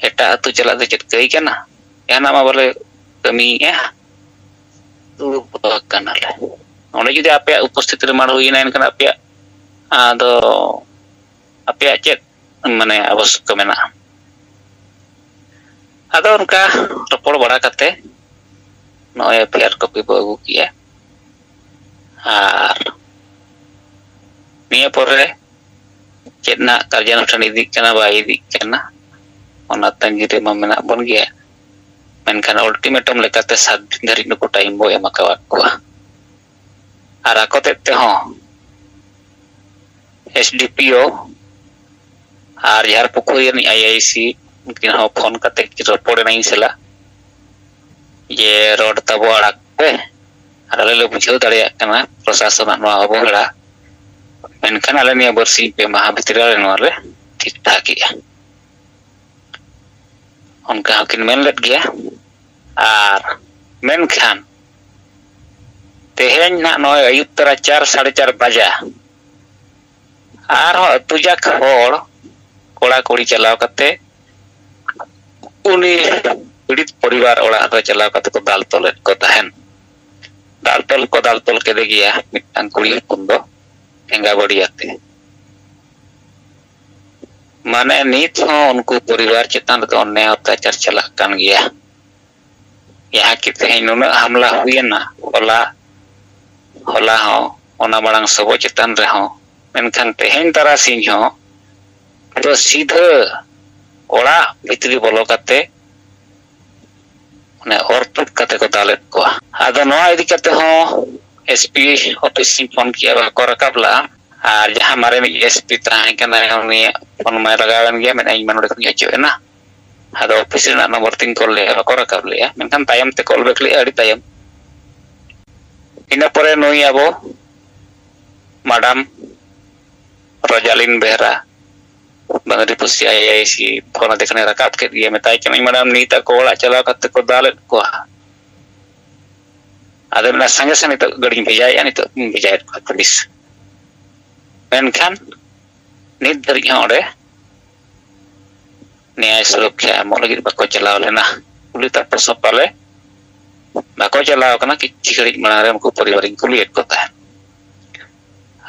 ᱮᱴᱟᱜ ᱟᱹᱛᱩ ᱪᱟᱞᱟᱜ ᱫᱚ ᱪᱮᱫ ᱠᱟᱹᱭ ᱠᱟᱱᱟ? ᱡᱟᱦᱟᱱᱟᱜ ᱢᱟ ᱵᱟᱞᱮ ᱠᱟᱹᱢᱤᱭᱮᱫᱼᱟ, ᱫᱩᱲᱩᱵ ᱟᱠᱟᱱᱟᱞᱮ᱾ ᱚᱸᱰᱮ ᱡᱩᱫᱤ ᱟᱯᱮᱭᱟᱜ ᱩᱯᱚᱥᱛᱷᱤᱛ ᱨᱮ ᱢᱟᱲ ᱦᱩᱭᱮᱱᱟ, ᱮᱱᱠᱷᱟᱱ ᱟᱯᱮᱭᱟᱜ ᱟᱫᱚ ᱟᱯᱮᱭᱟᱜ ᱪᱮᱫ ᱢᱟᱱᱮ ᱟᱵᱚᱥᱭᱚᱠᱚ ᱢᱮᱱᱟᱜᱼᱟ? ᱟᱫᱚ ᱚᱱᱠᱟ ᱨᱚᱯᱚᱲ ᱵᱟᱲᱟ ᱠᱟᱛᱮ ᱱᱚᱜᱼᱚᱭ ᱮᱯᱷ ᱟᱭ ᱟᱨ ᱠᱚᱯᱤ ᱵᱚ ᱟᱹᱜᱩ ᱠᱮᱜᱼᱟ᱾ ᱟᱨ ᱱᱤᱭᱟᱹ ᱯᱚᱨᱮ ᱪᱮᱫ ᱱᱟᱜ ᱠᱟᱨᱡᱟᱱᱩᱥᱴᱷᱟᱱ ᱤᱫᱤᱜ ᱠᱟᱱᱟ ᱵᱟᱭ ᱤᱫᱤᱜ ᱠᱟᱱᱟ, ᱚᱱᱟ ᱛᱟᱺᱜᱤ ᱨᱮᱢᱟ ᱢᱮᱱᱟᱜ ᱵᱚᱱ ᱜᱮᱭᱟ᱾ ᱢᱮᱱᱠᱷᱟᱱ ᱟᱞᱴᱤᱢᱮᱴᱟᱢ ᱞᱮᱠᱟᱛᱮ ᱥᱟᱛ ᱫᱤᱱ ᱫᱷᱟᱹᱨᱤᱡ ᱱᱩᱠᱩ ᱴᱟᱭᱤᱢ ᱵᱚ ᱮᱢ ᱟᱠᱟᱣᱟᱫ ᱠᱚᱣᱟ᱾ ᱟᱨ ᱟᱠᱚ ᱛᱮᱫ ᱛᱮᱦᱚᱸ ᱮᱥ ᱰᱤ ᱯᱤ ᱳ ᱟᱨ ᱡᱷᱟᱲ ᱯᱩᱠᱷᱩᱨᱤ ᱨᱤᱱᱤᱡ ᱟᱭ ᱟᱭ ᱥᱤ ᱩᱱᱠᱤᱱ ᱦᱚᱸ ᱯᱷᱳᱱ ᱠᱟᱛᱮ ᱠᱤᱱ ᱨᱚᱯᱚᱲ ᱮᱱᱟ ᱤᱧ ᱥᱟᱞᱟᱜ, ᱡᱮ ᱨᱳᱰ ᱛᱟᱵᱚ ᱟᱲᱟᱜ ᱯᱮ, ᱟᱨ ᱟᱞᱮ ᱞᱮ ᱵᱩᱡᱷᱟᱹᱣ ᱫᱟᱲᱮᱭᱟᱜ ᱠᱟᱱᱟ ᱯᱨᱚᱥᱟᱥᱚᱱᱟᱜ ᱱᱚᱣᱟ ᱚᱵᱚᱦᱮᱲᱟ, ᱢᱮᱱᱠᱷᱟᱱ ᱟᱞᱮ ᱱᱤᱭᱟᱹ ᱵᱟᱨᱥᱤᱧ ᱯᱮ ᱢᱟᱦᱟ ᱵᱷᱤᱛᱨᱤ ᱨᱮ ᱱᱚᱣᱟ ᱞᱮ ᱴᱷᱤᱠ ᱴᱷᱟᱠ ᱮᱜᱼᱟ᱾ ᱚᱱᱠᱟ ᱦᱚᱸᱠᱤᱱ ᱢᱮᱱ ᱞᱮᱫ ᱜᱮᱭᱟ᱾ ᱟᱨ ᱢᱮᱱᱠᱷᱟᱱ ᱛᱮᱦᱮᱧ ᱱᱟᱜ ᱱᱚᱜᱼᱚᱭ ᱟᱹᱭᱩᱵ ᱛᱚᱨᱟ ᱪᱟᱨ, ᱥᱟᱲᱮ ᱪᱟᱨ ᱵᱟᱡᱟ ᱟᱨᱦᱚᱸ ᱟᱹᱛᱩ ᱡᱟᱠ ᱦᱚᱲ ᱠᱚᱲᱟ ᱠᱩᱲᱤ ᱪᱟᱞᱟᱣ ᱠᱟᱛᱮ ᱩᱱᱤ ᱯᱤᱲᱤᱛ ᱯᱚᱨᱤᱵᱟᱨ ᱚᱲᱟᱜ ᱨᱮ ᱪᱟᱞᱟᱣ ᱠᱟᱛᱮ ᱠᱚ ᱫᱟᱞ ᱛᱚᱞᱮᱫ ᱠᱚ ᱛᱟᱦᱮᱱ᱾ ᱫᱟᱞ ᱛᱚᱞ ᱠᱚ ᱫᱟᱞ ᱛᱚᱞ ᱠᱮᱫᱮ ᱜᱮᱭᱟ ᱢᱤᱫᱴᱟᱝ ᱠᱩᱲᱤ ᱦᱚᱯᱚᱱ ᱫᱚ ᱴᱷᱮᱸᱜᱟ ᱵᱟᱹᱲᱤ ᱟᱛᱮ᱾ ᱢᱟᱱᱮ ᱱᱤᱛ ᱦᱚᱸ ᱩᱱᱠᱩ ᱯᱚᱨᱤᱵᱟᱨ ᱪᱮᱛᱟᱱ ᱨᱮᱫᱚ ᱚᱱᱱᱭᱟᱭ ᱚᱛᱛᱟᱪᱟᱨ ᱪᱟᱞᱟᱜ ᱠᱟᱱ ᱜᱮᱭᱟ᱾ ᱡᱟᱦᱟᱸ ᱠᱤ ᱛᱮᱦᱮᱧ ᱱᱩᱱᱟᱹᱜ ᱦᱟᱢᱞᱟ ᱦᱩᱭᱮᱱᱟ, ᱦᱚᱞᱟ, ᱦᱚᱞᱟ ᱦᱚᱸ, ᱚᱱᱟ ᱢᱟᱲᱟᱝ ᱥᱚᱵᱚᱜ ᱪᱮᱛᱟᱱ ᱨᱮᱦᱚᱸ, ᱢᱮᱱᱠᱷᱟᱱ ᱛᱮᱦᱮᱧ ᱛᱟᱨᱟᱥᱤᱧ ᱦᱚᱸ ᱫᱚ ᱥᱤᱫᱷᱟᱹ ᱚᱲᱟᱜ ᱵᱷᱤᱛᱨᱤ ᱵᱚᱞᱚ ᱠᱟᱛᱮ ᱚᱱᱮ ᱚᱨ ᱛᱩᱫ ᱠᱟᱛᱮ ᱠᱚ ᱫᱟᱞᱮᱫ ᱠᱚᱣᱟ᱾ ᱟᱫᱚ ᱱᱚᱣᱟ ᱤᱫᱤ ᱠᱟᱛᱮ ᱦᱚᱸ ᱮᱥ ᱯᱤ ᱚᱯᱷᱤᱥ ᱤᱧ ᱯᱷᱳᱱ ᱠᱮᱜᱼᱟ, ᱵᱟᱠᱚ ᱨᱟᱠᱟᱵ ᱞᱟᱜᱼᱟ᱾ ᱟᱨ ᱡᱟᱦᱟᱸ ᱢᱟᱨᱮᱱᱤᱡ ᱮᱥ ᱯᱤ ᱛᱟᱦᱮᱸ ᱠᱟᱱᱟᱭ, ᱩᱱᱤᱭᱟᱜ ᱯᱷᱳᱱ ᱢᱟᱭ ᱞᱟᱜᱟᱣᱮᱱ ᱜᱮᱭᱟ, ᱢᱮᱱᱮᱫ ᱤᱧ ᱢᱟ ᱱᱚᱰᱮ ᱠᱷᱚᱱᱤᱧ ᱚᱪᱚᱜ ᱮᱱᱟ᱾ ᱟᱫᱚ ᱚᱯᱷᱤᱥ ᱨᱮᱱᱟᱜ ᱱᱚᱢᱵᱚᱨ ᱛᱤᱧ ᱠᱚᱞ ᱞᱮᱜᱼᱟ, ᱵᱟᱠᱚ ᱨᱟᱠᱟᱵ ᱞᱮᱜᱼᱟ᱾ ᱢᱮᱱᱠᱷᱟᱱ ᱛᱟᱭᱚᱢ ᱛᱮ ᱠᱚᱞ ᱵᱮᱠ ᱞᱮᱜᱼᱟ, ᱟᱹᱰᱤ ᱛᱟᱭᱚᱢ᱾ ᱤᱱᱟᱹ ᱯᱚᱨᱮ ᱱᱩᱭ ᱟᱵᱚ ᱢᱟᱰᱟᱢ ᱨᱚᱡᱟᱞᱤᱱ ᱵᱮᱦᱨᱟ, ᱵᱟᱝᱨᱤᱯᱩᱥᱤ ᱟᱭ ᱟᱭ ᱥᱤ ᱯᱷᱳᱱ ᱟᱫᱮ ᱠᱷᱟᱱᱮ ᱨᱟᱠᱟᱵ ᱠᱮᱫ ᱜᱮᱭᱟ᱾ ᱢᱮᱛᱟᱭ ᱠᱟᱹᱱᱟᱹᱧ, ᱢᱟᱰᱟᱢ, ᱱᱤᱛ ᱟᱠᱚ ᱚᱲᱟᱜ ᱪᱟᱞᱟᱣ ᱠᱟᱛᱮ ᱠᱚ ᱫᱟᱞᱮᱫ ᱠᱚᱣᱟ᱾ ᱟᱫᱚ ᱢᱮᱱᱟ, ᱥᱟᱸᱜᱮ ᱥᱟᱸᱜᱮ ᱱᱤᱛᱚᱜ ᱜᱟᱹᱰᱤᱧ ᱵᱷᱮᱡᱟᱭᱮᱫᱼᱟ, ᱱᱤᱛᱚᱜ ᱤᱧ ᱵᱷᱮᱡᱟᱭᱮᱫ ᱠᱚᱣᱟ ᱯᱩᱞᱤᱥ᱾ ᱢᱮᱱᱠᱷᱟᱱ ᱱᱤᱛ ᱫᱷᱟᱹᱨᱤᱡ ᱦᱚᱸ ᱚᱸᱰᱮ ᱱᱮᱭᱟᱭ ᱥᱩᱨᱚᱠᱠᱷᱟ ᱮᱢᱚᱜ ᱞᱟᱹᱜᱤᱫ ᱵᱟᱠᱚ ᱪᱟᱞᱟᱣ ᱞᱮᱱᱟ᱾ ᱠᱩᱞᱤ ᱛᱟᱯᱚᱥ ᱦᱚᱸ ᱯᱟᱞᱮ ᱵᱟᱠᱚ ᱪᱟᱞᱟᱣ ᱠᱟᱱᱟ᱾ ᱠᱤᱪᱷᱩ ᱜᱷᱟᱹᱲᱤᱡ ᱢᱟᱲᱟᱝ ᱨᱮ ᱩᱱᱠᱩ ᱯᱚᱨᱤᱵᱟᱨᱤᱧ ᱠᱩᱞᱤᱭᱮᱫ ᱠᱚ ᱛᱟᱦᱮᱸᱫ᱾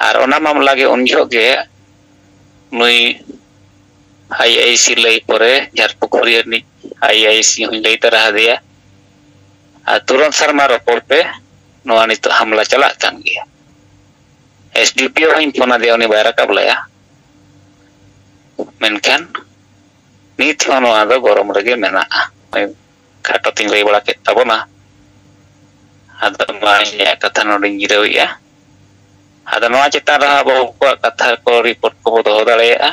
ᱟᱨ ᱚᱱᱟ ᱢᱟᱢᱞᱟ ᱜᱮ ᱩᱱ ᱡᱚᱦᱚᱜ ᱜᱮ ᱱᱩᱭ ᱟᱭ ᱟᱭ ᱥᱤ ᱞᱟᱹᱭ ᱯᱚᱨᱮ ᱡᱷᱟᱲᱯᱩᱠᱷᱩᱨᱤ ᱨᱤᱱᱤᱡ ᱟᱭ ᱟᱭ ᱥᱤ ᱦᱚᱸᱧ ᱞᱟᱹᱭ ᱛᱟᱨᱟ ᱟᱫᱮᱭᱟ᱾ ᱟᱨ ᱛᱩᱨᱚᱱ ᱥᱟᱨᱢᱟ ᱨᱚᱯᱚᱲ ᱯᱮ, ᱱᱚᱣᱟ ᱱᱤᱛᱚᱜ ᱦᱟᱢᱞᱟ ᱪᱟᱞᱟᱜ ᱠᱟᱱ ᱜᱮᱭᱟ᱾ ᱮᱥᱰᱤᱯᱤᱳ ᱦᱚᱸᱧ ᱯᱷᱳᱱ ᱟᱫᱮᱭᱟ, ᱩᱱᱤ ᱵᱟᱭ ᱨᱟᱠᱟᱵ ᱞᱮᱜᱼᱟ᱾ ᱢᱮᱱᱠᱷᱟᱱ ᱱᱤᱛ ᱦᱚᱸ ᱱᱚᱣᱟ ᱫᱚ ᱜᱚᱨᱚᱢ ᱨᱮᱜᱮ ᱢᱮᱱᱟᱜᱼᱟ᱾ ᱠᱷᱟᱴᱚ ᱛᱤᱧ ᱞᱟᱹᱭ ᱵᱟᱲᱟ ᱠᱮᱫ ᱛᱟᱵᱚᱱᱟ᱾ ᱟᱫᱚ ᱢᱟ ᱤᱧᱟᱹᱜ ᱠᱟᱛᱷᱟ ᱱᱚᱰᱮᱧ ᱡᱤᱨᱟᱹᱣᱮᱫᱼᱟ᱾ ᱟᱫᱚ ᱱᱚᱣᱟ ᱪᱮᱛᱟᱱ ᱨᱮᱦᱚᱸ ᱟᱵᱚ ᱠᱚᱣᱟᱜ ᱠᱟᱛᱷᱟ ᱠᱚ, ᱨᱤᱯᱳᱨᱴ ᱠᱚᱵᱚ ᱫᱚᱦᱚ ᱫᱟᱲᱮᱭᱟᱜᱼᱟ᱾